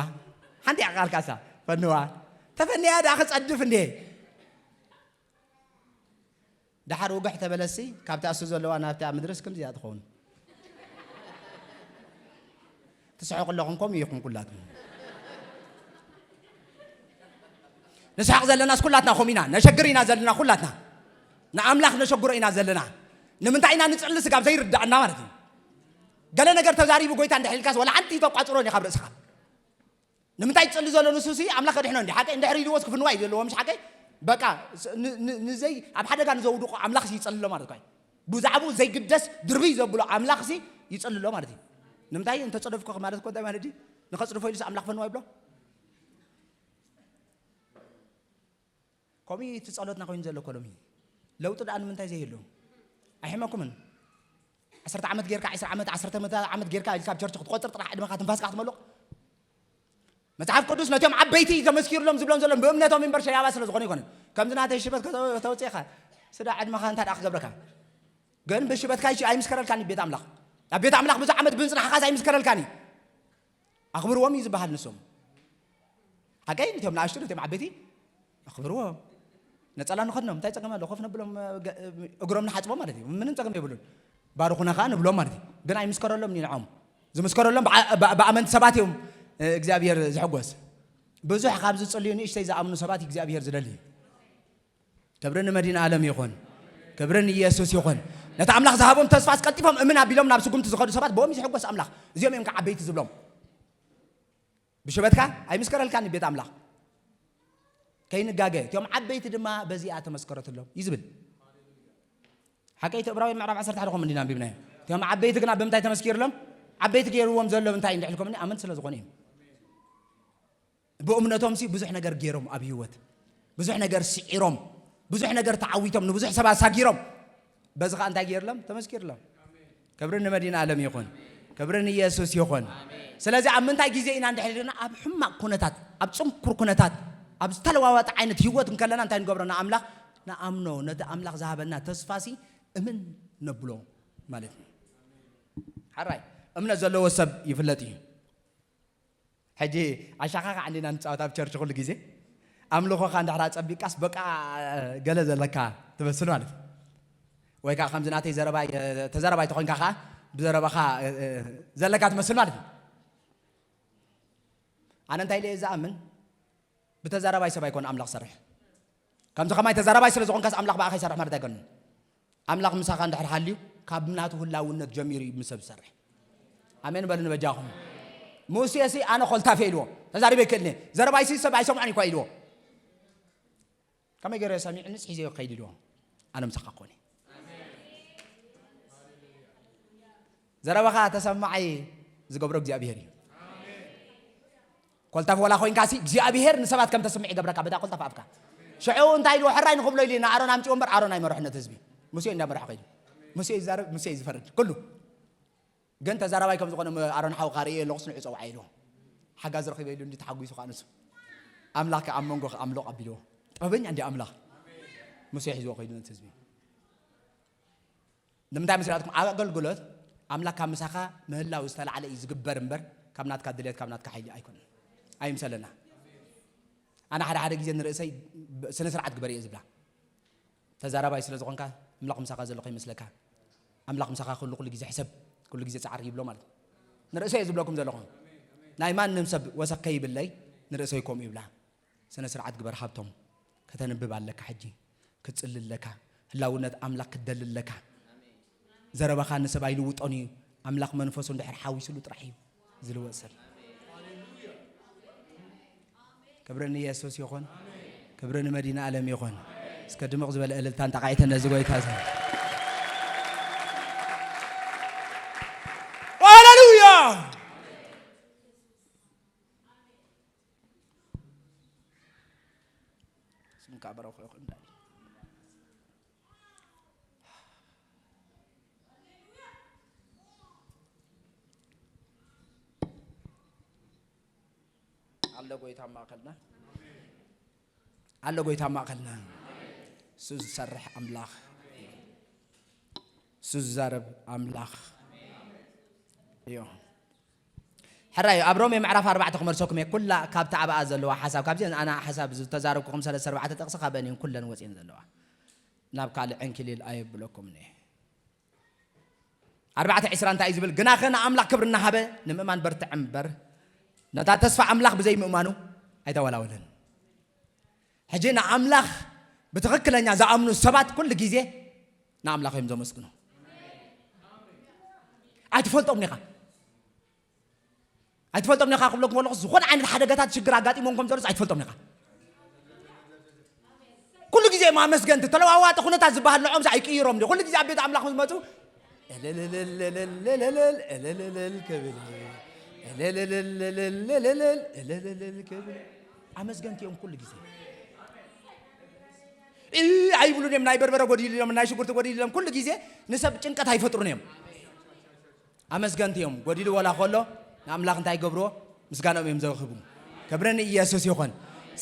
ሓንቲ እያ ቃልካ እሳ። ፈንዋ። ተፈንያ ዳ ክጸድፍ እንዴ። ደሓር ውግሕ ተበለሲ ካብቲ ኣሱ ዘለዋ ናብቲ ኣብ ምድርስ ከምዚኣ ትኸውን። ትስሕቁ ኣለኹም፣ ከምኡ ኢኹም ኩላትኩም። ንስሕቕ ዘለናስ ኩላትና ከምኡ ኢና፣ ነሸግር ኢና ዘለና ኩላትና። ንኣምላኽ ነሸግሮ ኢና ዘለና። ንምንታይ ኢና ንጽሊ ስጋብ ዘይርዳእና ማለት እዩ። ገለ ነገር ተዛሪቡ ጎይታ እንድሕር ኢልካስ ወላ ሓንቲ ተቋጽሮ ኢኻ ኣብ ርእስኻ። ንምንታይ ይጽሊ ዘሎ ንሱ ሲ ኣምላኽ ከድሕኖ እንዲ ሓቀይ እንድሕር ኢልዎስ ክፍንዋ እዩ ዘለዎ ምሽ ሓቀይ በቃ ስ- ን- ን- ንዘይ ኣብ ሓደጋ ንዘውድቆ ኣምላኽ ሲ ይጸልሎ ማለት እኮ እዩ። ብዛዕባኡ ዘይግደስ ድርብይ ዘብሎ ኣምላኽ ሲ ይጸልሎ ማለት እዩ። ንምንታይ እንተጸደፍኮ ማለት እኮ እንታይ ማለት እዩ? ንኸጽድፎ ኢሉስ ኣምላኽ ፈንዋ ይብሎ። ከምኡ እቲ ጸሎትና ኮይኑ ዘሎ እኮ ሎሚ ለውጢ ደኣ ንምንታይ ዘይህሉ? ኣይሕመኩምን? ዓሰርተ ዓመት ጌርካ፣ ዕስራ ዓመት፣ ዓሰርተ ዓመት ጌርካ ኢልካ ኣብ ቸርች ክትቆጽር ጥራሕ ዕድመኻ ትንፋስካ ክትመልቕ። መጽሓፍ ቅዱስ ነቶም ዓበይቲ ተመስኪርሎም ዝብሎም ዘሎም ብእምነቶም እምበር ሸያባ ስለ ዝኾነ ይኮነን። ከምዚ ናተይ ሽበት ከተውፅእኻ ስዳ ዕድመኻ እንታይ ደኣ ክገብረካ? ግን ብሽበትካ ኣይምስከረልካን እዩ ቤት ኣምላኽ። ኣብ ቤት ኣምላኽ ብዙሕ ዓመት ብምጽናሕኻስ ኣይምስከረልካን እዩ። ኣኽብርዎም እዩ ዝበሃል ንሶም። ሓቀይ ነቶም ንኣሽቱ ነቶም ዓበይቲ ኣኽብርዎም። ነጸላ ንኸድኖም እንታይ ጸገም ኣሎ? ኮፍ ነብሎም፣ እግሮም ንሓጽቦም ማለት እዩ። ምንም ጸገም የብሉን። ባርኹና ኸኣ ንብሎም ማለት እዩ። ግን ኣይምስከረሎም ንዕኦም። ዝምስከረሎም ብኣ- ብኣ- ብኣመንቲ ሰባት እዮም እግዚኣብሔር ዝሕጎስ። ብዙሕ ካብ ዝጽልዩ ንእሽተይ ዝኣምኑ ሰባት እግዚኣብሔር ዝደሊ። ክብሪ ንመድኃኔ ዓለም ይኹን። ክብሪ ንኢየሱስ ይኹን። ነቲ ኣምላኽ ዝሃቦም ተስፋስ ቀልጢፎም እምን ኣቢሎም ናብ ስጉምቲ ዝኸዱ ሰባት ብኦም ይሕጎስ ኣምላኽ። እዚኦም እዮም ከዓ ዓበይቲ ዝብሎም። ብሽበትካ ኣይምስከረልካን ቤት ኣምላኽ። ከይንጋገ፣ እቲኦም ዓበይቲ ድማ በዚኣ ተመስከረትሎም እዩ ዝብል። ሓቀይቲ ዕብራውያን ምዕራፍ ዓሰርተ ሓደ ከምኡ እንዲና ኣንቢብናዮ። እቲኦም ዓበይቲ ግና ብምንታይ ተመስኪርሎም? ዓበይቲ ገይርዎም ዘሎ እንታይ እንድሕልኩም? ኣመንቲ ስለ ዝኾኑ እዮም። ብእምነቶም ሲ ብዙሕ ነገር ገይሮም ኣብ ህይወት። ብዙሕ ነገር ስዒሮም። ብዙሕ ነገር ተዓዊቶም። ንብዙሕ ሰባት ሳጊሮም። በዚ ኸዓ እንታይ ገይርሎም? ተመስኪርሎም። ክብሪ ንመድኃኔ ዓለም ይኹን። ክብሪ ንኢየሱስ ይኹን። ስለዚ ኣብ ምንታይ ግዜ ኢና እንድሕር ዘለና? ኣብ ሕማቕ ኩነታት፣ ኣብ ጽንኩር ኩነታት፣ ኣብ ዝተለዋዋጠ ዓይነት ህይወት እንከለና እንታይ ንገብሮ? ንኣምላኽ ንኣምኖ። ነቲ ኣምላኽ ዝሃበና ተስፋ ሲ እምን ነብሎ ማለት እዩ። ሓራይ እምነት ዘለዎ ሰብ ይፍለጥ እዩ። ሕጂ ኣሻኻኻ ዓንዲና ንጻወት ኣብ ቸርች ኩሉ ግዜ። ኣምልኾኻ እንድሕር ኣጸቢቃስ በቃ ገለ ዘለካ ትመስል ማለት እዩ። ወይ ከዓ ከምዚ ናተይ ዘረባይ፣ እ፣ ተዛራባይ ተኾይንካ ከዓ ብዘረባኻ፣ እ፣ እ፣ ዘለካ ትመስል ማለት እዩ። ኣነ እንታይ ኢለ እየ ዝኣምን? ብተዛራባይ ሰብ ኣይኮን ኣምላኽ ዝሰርሕ። ከምዚ ከማይ ተዛራባይ ስለ ዝኾንካስ ኣምላኽ ብኣኻ ይሰርሕ ማለት ኣይኮንን። ኣምላኽ ምሳኻ እንድሕር ሃልዩ ካብ ናቱ ህላውነት ጀሚሩ እዩ ምስ ሰብ ዝሰርሕ። ኣሜን በሉ ንበጃኹም። ሙሴ ሲ ኣነ ኮልታፌ ኢልዎ፣ ተዛሪበ ይክእልኒ፣ ዘረባይሲ ሰብ ኣይሰምዖን እኳ ኢልዎ። ከመይ ገይረ ሰሚዕንስ ሒዘዮ ክኸይድ ኢልዎ። ኣነ ምሳኻ ኮነ። ዘረባኻ ተሰማዓይ ዝገብሮ እግዚኣብሔር እዩ። ኮልታፍ ወላ ኮይንካ ሲ እግዚኣብሔር ንሰባት ከም ተስምዕ ይገብረካ በታ ኮልታፍ ኣፍካ። ሽዑ እንታይ ኢልዎ? ሕራይ ንኽብሎ ኢሉ ንኣሮን ኣምጺዎ እምበር ኣሮን ኣይመርሖ ነቲ ህዝቢ። ሙሴ እንዳመርሖ ከይዱ። ሙሴ ይዛረብ፣ ሙሴ እዩ ዝፈርድ። ኩሉ ግን ተዛራባይ ከም ዝኾነ ም-፣ ኣሮን ሓውካ ርእየ ኣለኹስ ንዑ ጸውዓ ኢልዎ። ሓጋዝ ረኺበ ኢሉ እንዲ ተሓጒሱ ከኣ ንሱ። ኣምላኽ ከኣ ኣብ መንጎ ከኣ ኣምሎቕ ኣቢልዎ። ጥበበኛ እንዲ ኣምላኽ። ሙሴ ሒዝዎ ከይዱ ነቲ ህዝቢ። ንምንታይ መስላትኩም? ኣብ ኣገልግሎት ኣምላኽ ካብ ምሳኻ ምህላው ዝተላዕለ እዩ ዝግበር እምበር ካብ ናትካ ድልየት ካብ ናትካ ሓይሊ ኣይኮነን። ኣይምሰለና። ኣነ ሓደ ሓደ ግዜ ንርእሰይ ብ-፣ ስነ ስርዓት ግበር እየ ዝብላ። ተዛራባይ ስለ ዝኾንካ ኣምላኽ ምሳኻ ዘሎ ከይመስለካ። ኣምላኽ ምሳኻ ኩሉ፣ ኩሉ ግዜ ሕሰብ፣ ኩሉ ግዜ ጻዕር ይብሎ ማለት እዩ። ንርእሰይ እየ ዝብለኩም ዘለኹ። ናይ ማንም ሰብ ወሰኽ ከይብለይ ንርእሰይ ከምኡ ይብላ። ስነ ስርዓት ግበር ሃብቶም። ከተንብብ ኣለካ ሕጂ። ክትጽሊ ኣለካ። ህላውነት ኣምላኽ ክትደሊ ኣለካ። ዘረባኻ ንሰብ ኣይልውጦን እዩ። ኣምላኽ መንፈሱ እንድሕር ሓዊስሉ ጥራሕ እዩ ዝልወጥ ሰብ። ክብሪ ንየሱስ ይኹን። ክብሪ ንመድኃኔ ዓለም ይኹን። እስከ ድምቕ ዝበለ እልልታን ጣቕዒትን ነዚ ጎይታ እዚ። ሃሌሉያ! ስምካ በረኹ ይኹን ዳኒ። ኣሎ ጎይታ ኣብ ማእከልና። ኣሎ ጎይታ ኣብ ማእከልና። እሱ ዝሰርሕ ኣምላኽ። እሱ ዝዛረብ ኣምላኽ እዩ። ሕራይ ኣብ ሮሜ ምዕራፍ ኣርባዕተ ክመልሰኩም እየ። ኩላ ካብታ ኣብኣ ዘለዋ ሓሳብ፣ ካብዚ ኣና ሓሳብ ዝተዛረብኩኹም ሰለስተ ኣርባዕተ ጥቕሲ ካብአን እየን ኩለን ወፅየን ዘለዋ። ናብ ካልእ ዕንኪሊል ኣየብለኩምን እየ። ኣርባዕተ ዕስራ እንታይ እዩ ዝብል? ግናኸ ንኣምላኽ ክብሪ እናሃበ ንምእማን በርትዕ እምበር፣ ነታ ተስፋ ኣምላኽ ብዘይምእማኑ ኣይተወላወለን። ሕጂ ንኣምላኽ ብትኽክለኛ ዝኣምኑ ሰባት ኩሉ ግዜ ንኣምላኽ እዮም ዘመስግኑ። ኣይትፈልጦም ኢኻ። ኣይትፈልጦም ኢኻ ክብለኩም ከለኹ፣ ዝኾነ ዓይነት ሓደጋታት ሽግር ኣጋጢሞም ከም ዘሎስ ኣይትፈልጦም ኢኻ። ኩሉ ግዜ ማመስገንቲ፣ ተለዋዋጢ ኩነታት ዝበሃል ንዖም ኣይቅይሮም ድዩ? ኩሉ ግዜ ኣብ ቤት ኣምላኽ ምስ መጹ፣ እልልልልልልልልል፣ እልልልል ክብል፣ እልልልልልልልል፣ እልልልል ክብል። ኣመስገንቲ እዮም ኩሉ ግዜ። እ፣ ኣይብሉን እዮም። ናይ በርበረ ጎዲሉ ኢሎም፣ ናይ ሽጉርቲ ጎዲሉ ኢሎም፣ ኩሉ ግዜ ንሰብ ጭንቀት ኣይፈጥሩን እዮም። ኣመስገንቲ እዮም። ጎዲሉ ወላ ከሎ ንኣምላኽ እንታይ ይገብርዎ? ምስጋናኦም እዮም ዘርኽቡ። ክብሪ ንኢየሱስ ይኹን።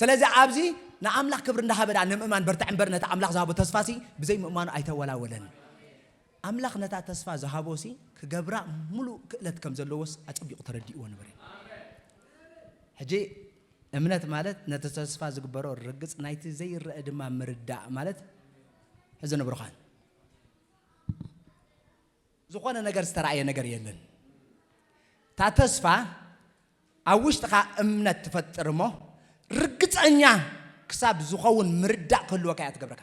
ስለዚ ኣብዚ ንኣምላኽ ክብሪ እንዳሃበ ደኣ ንምእማን በርትዕ እምበር ነቲ ኣምላኽ ዝሃቦ ተስፋሲ ብዘይ ምእማኑ ኣይተወላወለን። ኣምላኽ ነታ ተስፋ ዝሃቦሲ ክገብራ ምሉእ ክእለት ከም ዘለዎስ ኣጸቢቑ ተረዲእዎ ነበረ። ሕጂ እምነት ማለት ነቲ ተስፋ ዝግበሮ ርግጽ ናይቲ ዘይረአ ድማ ምርዳእ ማለት ሕዚ ንብሩኻን ዝኾነ ነገር ዝተራእየ ነገር የለን። እታ ተስፋ ኣብ ውሽጥኻ እምነት ትፈጥር እሞ ርግጸኛ ክሳብ ዝኸውን ምርዳእ ክህልወካ እያ ትገብረካ።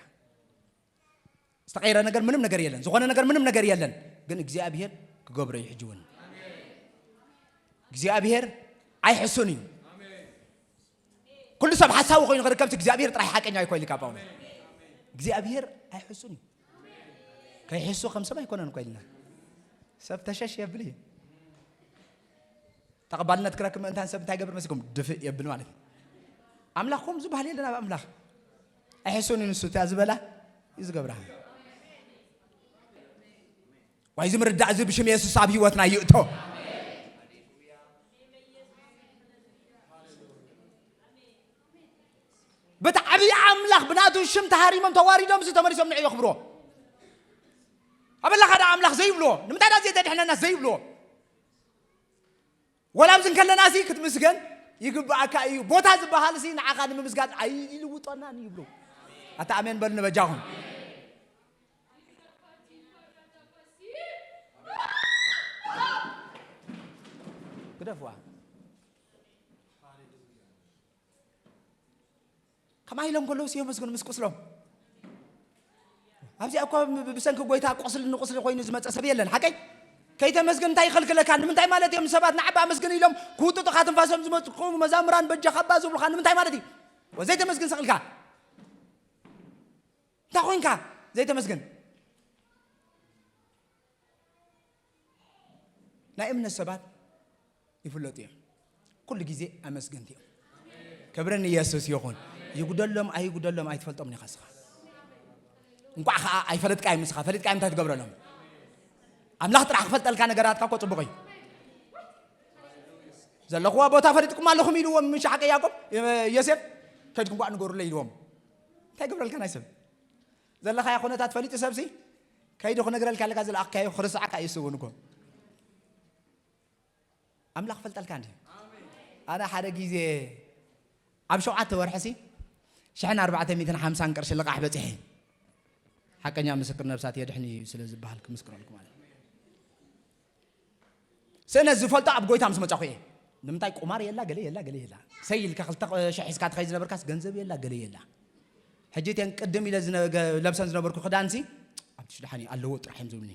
ዝተቐየረ ነገር ምንም ነገር የለን። ዝኾነ ነገር ምንም ነገር የለን። ግን እግዚኣብሔር ክገብሮ እዩ። ሕጂ እውን እግዚኣብሔር ኣይሕሱን እዩ። ኩሉ ሰብ ሓሳዊ ኮይኑ ክርከብሲ እግዚኣብሔር ጥራሕ ሓቀኛ ኣይኮይልካ ጳውሎስ እግዚኣብሔር ኣይሕሱን እዩ። ከይሕሱ ከም ሰብ ኣይኮነን ኮይልና ሰብ ተሸሽ የብል እዩ። ተቐባልነት ክረክብ ምእንታን ሰብ እንታይ ገብር መስኩም ድፍእ የብል ማለት እዩ። ኣምላኽ ከምኡ ዝበሃል የለን። ኣብ ኣምላኽ ኣይሕሱን እዩ። ንሱ እታ ዝበላ እዩ ዝገብራ። ዋይ እዚ ምርዳእ እዚ ብሽም የሱስ ኣብ ህይወትና ይእቶ። በቲ ዓብዪ ኣምላኽ ብናቱ ሽም ተሃሪሞም ተዋሪዶም እዚ ተመሊሶም ንዕ የኽብሮ። ኣበላኻ ዳ ኣምላኽ ዘይብልዎ ንምንታይ ዳ ዘይተድሕነና ዘይብልዎ። ወላ ኣብዚ እንከለና ሲ ክትምስገን ይግብኣካ እዩ። ቦታ ዝበሃል ሲ ንዓኻ ንምምስጋን ኣይልውጦናን እዩ ይብሉ። ኣታ ኣሜን በሉ ንበጃኹም። ግደፍዋ። ከማይ ኢሎም ከለዉ ሲ የመስግኑ ምስ ቁስሎም። ኣብዚኣ እኮ ብ- ብሰንኪ ጎይታ ቁስሊ ንቁስሊ ኮይኑ ዝመፀ ሰብ የለን። ሓቀይ ከይተመስግን እንታይ ይኸልክለካ? ንምንታይ ማለት እዮም ሰባት ንዓባ ኣመስግን ኢሎም ክውጥጡኻ ትንፋሶም ዝመፅኩ መዛምራን በጃኻ እባ ዝብሉኻ ንምንታይ ማለት እዩ? ዘይተመስግን ስቕ ኢልካ እንታይ ኮይንካ? ዘይተመስግን ናይ እምነት ሰባት ይፍለጡ እዮም። ኩሉ ግዜ ኣመስገንቲ እዮም። ክብሪ ንየሱስ ይኹን። ይጉደሎም ኣይጉደሎም ኣይትፈልጦም ኒኻ ስኻ። እንቋዕ ኸዓ ኣይፈለጥካ እዮም ስኻ ፈሊጥካ እዮም እንታይ ትገብረሎም? ኣምላኽ ጥራሕ ክፈልጠልካ ነገራትካ እኮ ጽቡቕ እዩ። ዘለኹዋ ቦታ ፈሊጥኩም ኣለኹም ኢልዎም ምሻ ሓቀ ያዕቆብ ዮሴፍ ከድኩም ቋዕ ንገሩለይ ኢልዎም። እንታይ ገብረልካ ናይ ሰብ ዘለኻዮ ኩነታት ፈሊጡ ሰብሲ ከይዱ ክነግረልካ ኣለካ ዝለኣኽካዮ ክርስዓካ እዩ ስውን እኮ ኣምላኽ ፈልጠልካ እንዲ ኣነ ሓደ ግዜ ኣብ ሸውዓተ ወርሒ ሲ ሽሕን ኣርባዕተ ሚእትን ሓምሳን ቅርሺ ልቓሕ በፂሐ ሓቀኛ ምስክር ነብሳት የድሕን እዩ ስለ ዝበሃል ክምስክረልኩ ማለት ስእነት ዝፈልጦ ኣብ ጎይታ ምስ መጻኹ እየ። ንምንታይ ቁማር የላ ገለ የላ ገለ የላ ሰይ ኢልካ ክልተ ሽሕ ሒዝካ ትኸይድ ዝነበርካስ ገንዘብ የላ ገለ የላ ሕጂ እተን ቅድም ኢለ ዝነ- ገ- ለብሰን ዝነበርኩ ክዳንሲ ኣብቲ ሽዳሓን ኣለዎ ጥራሕ እዮም ዝብልኒ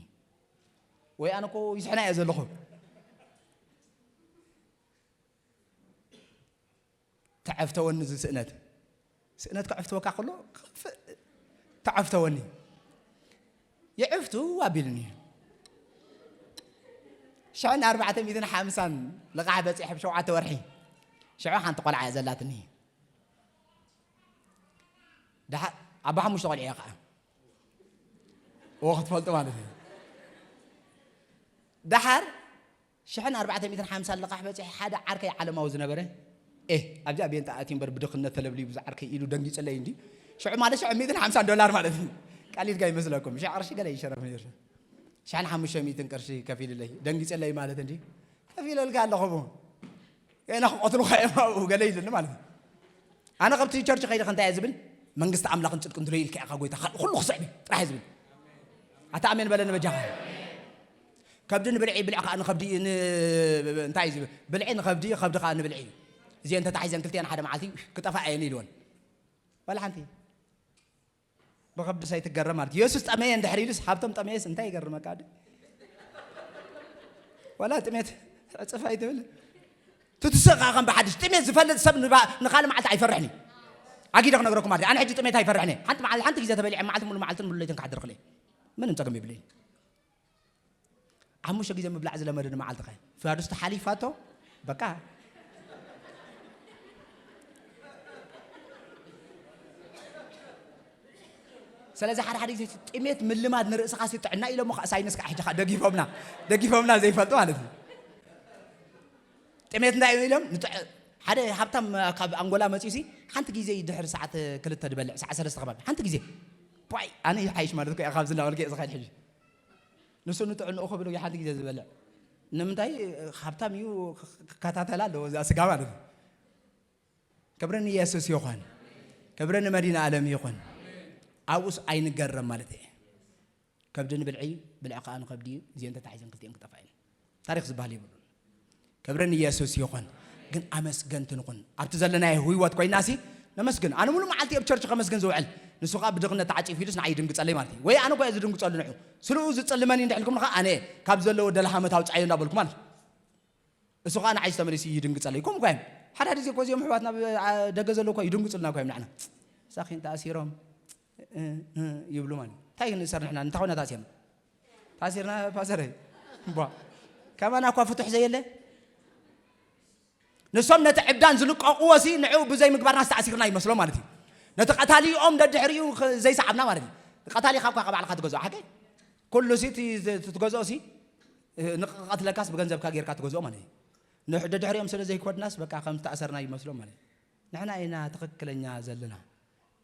ወይ ኣነ እኮ ይስሕና እየ ዘለኹ ተዐፍተወኒ እዚ ስእነት ስእነት ክዕፍትወካ ከሎ ክጥፍእ ተዐፍተወኒ ይዕፍቱ ኣቢልኒ ሽሕን ኣርባዕተ ሚእትን ሓምሳን ልቓሕ በፂሐ ብሸውዓተ ወርሒ ሽዑ ሓንቲ ቆልዓ እያ ዘላትኒ ደሓ ኣባ ሓሙሽተ ቆልዓ እያ ከዓ እዎ ክትፈልጡ ማለት እዩ ደሓር ሽሕን ኣርባዕተ ሚእትን ሓምሳን ልቓሕ በፂሐ ሓደ ዓርከይ ዓለማዊ ዝነበረ ኤ ኣብዚኣ ቤንጣ ኣትዩ እምበር ብድኽነት ተለብልዩ ብዙ ዓርከይ ኢሉ ደንጊፅለይ እንዲ ሽዑ ማለት ሽዑ ሚእትን ሓምሳን ዶላር ማለት እዩ ቀሊልካ ይመስለኩም ሽሕ ቅርሺ ገለ ይሸረፍ ነይሩ ሽሕን ሓሙሽተ ሚእትን ቅርሺ ከፊልለይ ደንጊፅለይ ማለት እንዲ ከፊለልካ ኣለኹ ገና ክቐትሉኻ እዮም ኣብኡ ገለ ኢሉኒ ማለት እዩ ኣነ ካብቲ ቸርች ከይደ ከንታይ እየ ዝብል መንግስቲ ኣምላኽን ፅድቅን ትለዩ ኢልካ ኢኻ ጎይታ ካልእ ኩሉ ክስዕብ እዩ ጥራሕ እየ ዝብል ኣታ ኣሜን በለኒ በጃኻ ከብዲ ንብልዒ ብልዒ ከዓ ንኸብዲ ን- እንታይ እዩ ዝብል ብልዒ ንኸብዲ ከብዲ ከዓ ንብልዒ እዩ እዚአን ተታሒዘን ክልቲአን ሓደ መዓልቲ ክጠፋ እየን ኢልወን ዋላ ሓንቲ ብኸብዲ ሳይትገረም ማለት የሱስ ጠመየ እንድሕር ኢሉስ ሃብቶም ጠመየስ እንታይ ይገርመካ ድ ዋላ ጥሜት ዕፅፍ ኣይትብል ትትስእ ከዓ ከም ብሓድሽ ጥሜት ዝፈልጥ ሰብ ንባ- ንኻልእ መዓልቲ ኣይፈርሕን እዩ ኣጊደ ክነግረኩም ማለት ኣነ ሕጂ ጥሜት ኣይፈርሕን እየ ሓንቲ መዓልቲ ሓንቲ ግዜ ተበሊዐ መዓልቲ ሙሉ መዓልትን ሙሉ ለይትን ክሓድር ክእል እየ ምንም ፀገም የብለይን ሓሙሽተ ግዜ ምብላዕ ዝለመደ ንመዓልቲ ኸ ፋዱስ ተሓሊፋቶ በቃ ስለዚ ሓደ ሓደ ግዜ ጥሜት ምልማድ ንርእስኻ ሲ ጥዕና ኢሎሞ ከዓ ሳይንስ ከዓ ሕጂ ከዓ ደጊፎምና ደጊፎምና ዘይፈልጡ ማለት እዩ ጥሜት እንታይ እዮም ኢሎም ንጥዕ- ሓደ ሃብታም ካብ ኣንጎላ መፅዩ ሲ ሓንቲ ግዜ ድሕሪ ሰዓት ክልተ ዝበልዕ ሰዓት ሰለስተ ከባቢ ሓንቲ ግዜ ይ ኣነ ይሓይሽ ማለት እኮ ካብ ዝናበልከ ዝኸድ ሕጂ ንሱ ንጥዕንኡ ክብል ሓንቲ ግዜ ዝበልዕ ንምንታይ ሃብታም እዩ ክከታተላ ኣለዎ እዛ ስጋ ማለት እዩ ክብሪ ንየሱስ ይኹን ክብሪ ንመዲና ኣለም ይኹን ኣብኡስ ኣይንገረም ማለት እየ ከብዲ ንብልዒ ብልዒ ከዓ ንከብዲ እዩ እዚአን ተታሒዘን ክልቲአን ክጠፋ እየን ታሪክ ዝበሃል የብሉን ክብሪ ንየሱስ ይኹን ግን ኣመስገንቲ ንኹን ኣብቲ ዘለናዮ ህይወት ኮይናሲ ነመስግን ኣነ ሙሉ መዓልቲ ኣብ ቸርች ከመስግን ዝውዕል ንሱ ከዓ ብድኽነት ተዓፂፉ ኢሉስ ንዓይ ይድንግፀለይ ማለት እዩ ወይ ኣነ ኳ ዝድንግፀሉ ንዑ ስልኡ ዝፅልመኒ እንድሕልኩም ከዓ ኣነ ካብ ዘለዎ ደልሃመት ኣውፃዮ እንዳበልኩ ማለት እዩ እሱ ከዓ ንዓይ ዝተመሊሱ ይድንግፀለይ ከምኡ ኳ እዮም ሓደ ሓደ ዜ እኮ እዚኦም ኣሕዋትና ኣብ ደገ ዘለዉ እኮ ይድንግጹልና እኮ እዮም ንዓና። ሳኺን ተኣሲሮም፣ እ፣ እ፣ ይብሉ ማለት እዩ። እንታይ ንእሰር ንሕና? እንታይ ኮይና ተኣሲርና? ተኣሲርና ፓስተረይ? እምቧ። ከማና እኳ ፍቱሕ ዘየለ? ንሶም ነቲ ዕብዳን ዝልቀቕዎ ሲ ንዕኡ ብዘይ ምግባርና ዝተኣሲርና ይመስሎም ማለት እዩ። ነቲ ቀታሊኦም ደድሕሪኡ ኸ-፣ ዘይሰዓብና ማለት እዩ። ቀታሊኻ እኳ ካብ ባዕልኻ ትገዝኦ፣ ሓቀይ? ኩሉ ሲ እቲ ዝ-፣ እቲ ትገዝኦ ሲ፣ እ፣ ንኽቐትለካስ ብገንዘብካ ጌርካ ትገዝኦ ማለት እዩ። ንሕ-፣ ደድሕሪኦም ስለ ዘይኮድናስ በቃ ከም ዝተኣሰርና ይመስሎም ማለት እዩ። ንሕና ኢና ትኽክለኛ ዘለና።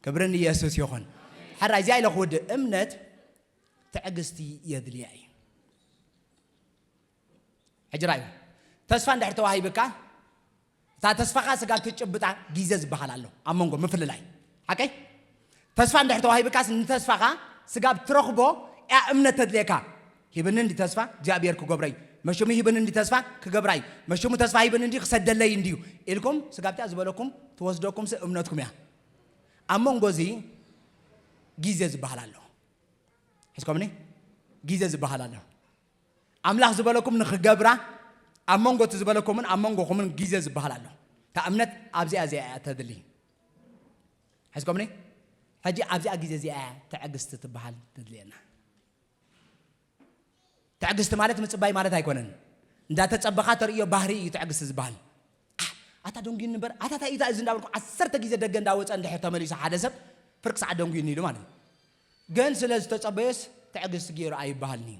ክብሪ ንየሱስ ይኹን። ሕራይ እዚኣ ኢለ ክውድእ፣ እምነት ትዕግስቲ የድልያ እዩ። ሕጂ ራእዩ፣ ተስፋ እንድሕር ተዋሂብካ፣ እታ ተስፋኻ ስጋብ ትጭብጣ ግዜ ዝበሃል ኣሎ ኣብ መንጎ ምፍልላይ። ሓቀይ? ተስፋ እንድሕር ተዋሂብካስ ንተስፋኻ ስጋብ ትረኽቦ እያ እምነት ተድልየካ። ሂብኒ እንዲ ተስፋ እግዚኣብሔር ክገብረይ፣ መሽሙ ሂብኒ እንዲ ተስፋ ክገብራይ፣ መሽሙ ተስፋ ሂብኒ እንዲ ክሰደለይ እንድዩ ኢልኩም ስጋብቲያ ዝበለኩም ትወስደኩም ስ እምነትኩም እያ። ኣብ መንጎ እዚ ግዜ ዝበሃል ኣሎ። ሕዝኮምኒ? ግዜ ዝበሃል ኣሎ። ኣምላኽ ዝበለኩም ንኽገብራ ኣብ መንጎ እቲ ዝበለኩምን ኣብ መንጎኹምን ግዜ ዝበሃል ኣሎ። እታ እምነት ኣብዚኣ እዚኣ እያ ተድሊ። ሕዝኮምኒ? ሕጂ ኣብዚኣ ግዜ እዚኣ እያ ትዕግስቲ ትበሃል ተድልየና። ትዕግስቲ ማለት ምጽባይ ማለት ኣይኮነን። እንዳተጸበኻ ተርእዮ ባህሪ እዩ ትዕግስቲ ዝበሃል። ኣሕ፣ ኣታ ደንጉዩኒ እምበር፣ ኣታ እንታይ እዩ እዚ እንዳበልኩ ዓሰርተ ግዜ ደገ እንዳወጸ እንድሕር ተመሊሱ ሓደ ሰብ ፍርቂ ሰዓት ደንጉዩኒ ኢሉ ማለት እዩ። ግን ስለ ዝተጸበዮስ ትዕግስቲ ገይሩ ኣይበሃልን እዩ።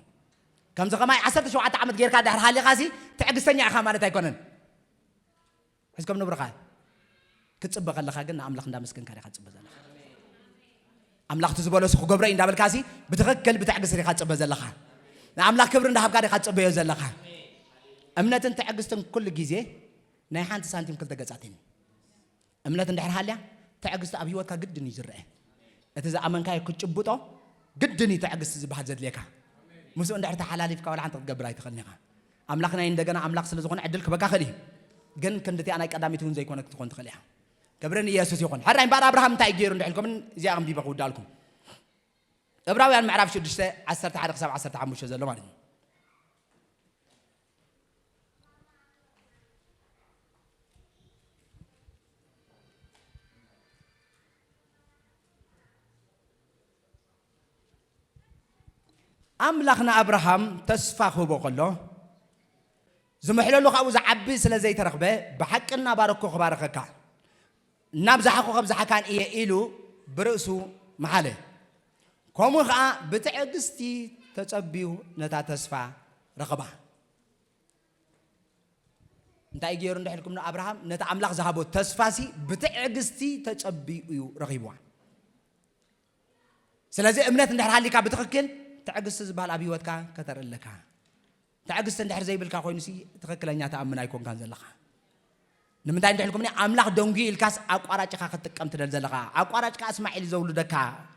ከምዚ ከማይ ዓሰርተ ሸውዓተ ዓመት ጌርካ ድሕር ሃሊኻሲ ትዕግስተኛ ኢኻ ማለት ኣይኮነን። ሕዝኮም ንብርኻ ክትጽበ ከለኻ ግን ንኣምላኽ እንዳመስገንካ ዲኻ ትጽበ ዘለኻ? ኣምላኽ እቲ ዝበሎስ ክገብሮ እዩ እንዳበልካሲ ብትኽክል ብትዕግስቲ ዲኻ ትጽበ ዘለኻ? ንኣምላኽ ክብሪ እንዳሃብካ ዲኻ ትጽበዮ ዘለኻ? እምነትን ትዕግስትን ኩሉ ግዜ ናይ ሓንቲ ሳንቲም ክልተ ገጻት እየን። እምነት እንድሕር ሃልያ ትዕግስቲ ኣብ ህይወትካ ግድን እዩ ዝረአ። እቲ ዝኣመንካዮ ክትጭብጦ ግድን እዩ ትዕግስቲ ዝበሃል ዘድልየካ። ምስኡ እንድሕር ተሓላሊፍካ ዋላ ሓንቲ ክትገብር ኣይትኽእልን ኢኻ። ኣምላኽ ናይ እንደገና ኣምላኽ ስለ ዝኾነ ዕድል ክበካ ክእል እዩ። ግን ክንድቲኣ ናይ ቀዳሚት እውን ዘይኮነ ክትኾን ትኽእል እያ። ክብሪ ንየሱስ ይኹን። ሕራይ እምበኣር ኣብርሃም እንታይ ገይሩ እንድሕልኩምን እዚኣ ኣንቢበ ክውዳልኩም። ዕብራውያን ምዕራፍ ሽዱሽተ ዓሰርተ ሓደ ክሳብ ዓሰርተ ሓሙሽተ ዘሎ ማለት እዩ። ኣምላኽ ንኣብርሃም ተስፋ ክህቦ ከሎ፣ ዝምሕለሉ ካብኡ ዝዓቢ ስለ ዘይተረኽበ፣ ብሓቂ እናባረኩ ክባርኸካ፣ እናብዛሕኩ ከብዝሓካን እየ ኢሉ ብርእሱ መሓለ። ከምኡ ኸዓ ብትዕግስቲ ተጸብዩ ነታ ተስፋ ረኸባ። እንታይ ገይሩ እንድሕልኩም ንኣብርሃም ነቲ ኣምላኽ ዝሃቦ ተስፋሲ ብትዕግስቲ ተጸብዩ እዩ ረኺብዋ። ስለዚ እምነት እንድሕር ሃሊካ ብትኽክል ትዕግስቲ ዝበሃል ኣብ ህይወትካ ከተርኢ ኣለካ። ትዕግስቲ እንድሕር ዘይብልካ ኮይኑሲ ትኽክለኛ ተኣምን ኣይኮንካን ዘለኻ። ንምንታይ እንድሕልኩም ኣምላኽ ደንጉዩ ኢልካስ ኣቋራጭኻ ክትጥቀም ትደል ዘለኻ? ኣቋራጭካ እስማዒል ዘውልደካ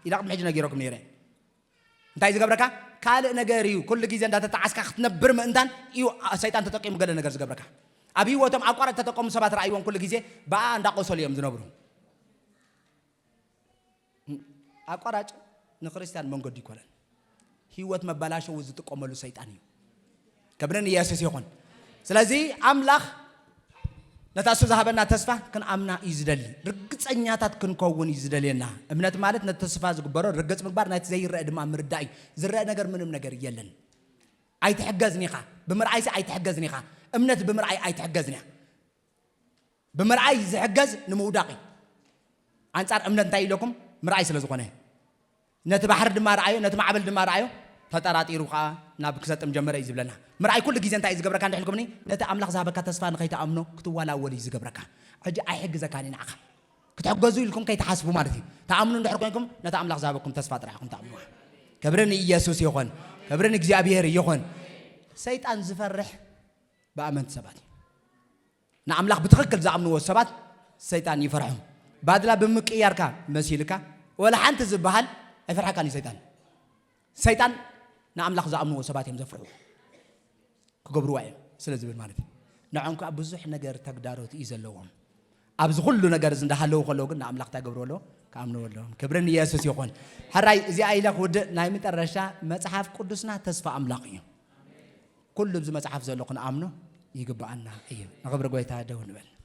ኢላ ቅድሚ ሕጂ ነጊረኩም ነይረ። እንታይ ዝገብረካ? ካልእ ነገር እዩ። ኩሉ ግዜ እንዳተጣዓስካ ክትነብር ምእንታን እዩ ሰይጣን ተጠቂሙ ገለ ነገር ዝገብረካ። ኣብ ህይወቶም ኣቋራጭ ተጠቀሙ ሰባት ረኣይዎም ኩሉ ግዜ ብኣ እንዳቆሰሉ እዮም ዝነብሩ። ኣቋራጭ ንክርስትያን መንገዱ ይኮነን። ህይወት መበላሸዊ ዝጥቀመሉ ሰይጣን እዩ። ክብሪ ንየሱስ ይኹን። ስለዚ ኣምላኽ ነታ እሱ ዝሃበና ተስፋ ክንኣምና እዩ ዝደሊ። ርግጸኛታት ክንከውን እዩ ዝደልየና። እምነት ማለት ነቲ ተስፋ ዝግበሮ ርግጽ ምግባር፣ ናይቲ ዘይረአ ድማ ምርዳእ እዩ። ዝረአ ነገር ምንም ነገር የለን። ኣይትሕገዝን ኢኻ። ብምርኣይሲ ኣይትሕገዝን ኢኻ። እምነት ብምርኣይ ኣይትሕገዝን እያ። ብምርኣይ ዝሕገዝ ንምውዳቕ እዩ። ኣንጻር እምነት እንታይ ኢለኩም? ምርኣይ ስለ ዝኾነ። ነቲ ባሕሪ ድማ ረኣዮ፣ ነቲ ማዕበል ድማ ረኣዮ፣ ተጠራጢሩ ኸዓ ናብ ክሰጥም ጀመረ እዩ ዝብለና። ምርኣይ ኩሉ ግዜ እንታይ እዩ ዝገብረካ እንድሕልኩምኒ? ነቲ ኣምላኽ ዝሃበካ ተስፋ ንኸይትኣምኖ ክትወላወል እዩ ዝገብረካ። ሕጂ ኣይሕግዘካን እዩ ንዓኻ። ክትሕገዙ ኢልኩም ከይትሓስቡ ማለት እዩ። ትኣምኑ እንድሕር ኮይንኩም፣ ነቲ ኣምላኽ ዝሃበኩም ተስፋ ጥራሕ ኢኹም ትኣምኑዋ። ክብሪ ንኢየሱስ ይኹን። ክብሪ ንእግዚኣብሔር ይኹን። ሰይጣን ዝፈርሕ ብኣመንቲ ሰባት እዩ። ንኣምላኽ ብትኽክል ዝኣምንዎ ሰባት ሰይጣን ይፈርሖም። ባድላ ብምቅያርካ መሲልካ ወላ ሓንቲ ዝበሃል ኣይፈርሓካን እዩ ሰይጣን። ሰይጣን ንኣምላኽ ዝኣምንዎ ሰባት እዮም ዘፍርሕዎ። ክገብርዋ እዮም ስለ ዝብል ማለት እዩ። ንዖም ከኣ ብዙሕ ነገር ተግዳሮት እዩ ዘለዎም። ኣብዚ ኩሉ ነገር እዚ እንዳሃለዉ ከለዉ ግን ንኣምላኽ እንታይ ገብርዎ ኣለዎ? ክኣምንዎ ኣለዎም። ክብሪ ንየሱስ ይኹን። ሕራይ እዚኣ ኢለ ክውድእ ናይ መጠረሻ መጽሓፍ ቅዱስና ተስፋ ኣምላኽ እዩ። ኩሉ ኣብዚ መጽሓፍ ዘሎ ክንኣምኖ ይግብኣና እዩ። ንኽብሪ ጎይታ ደው ንበል።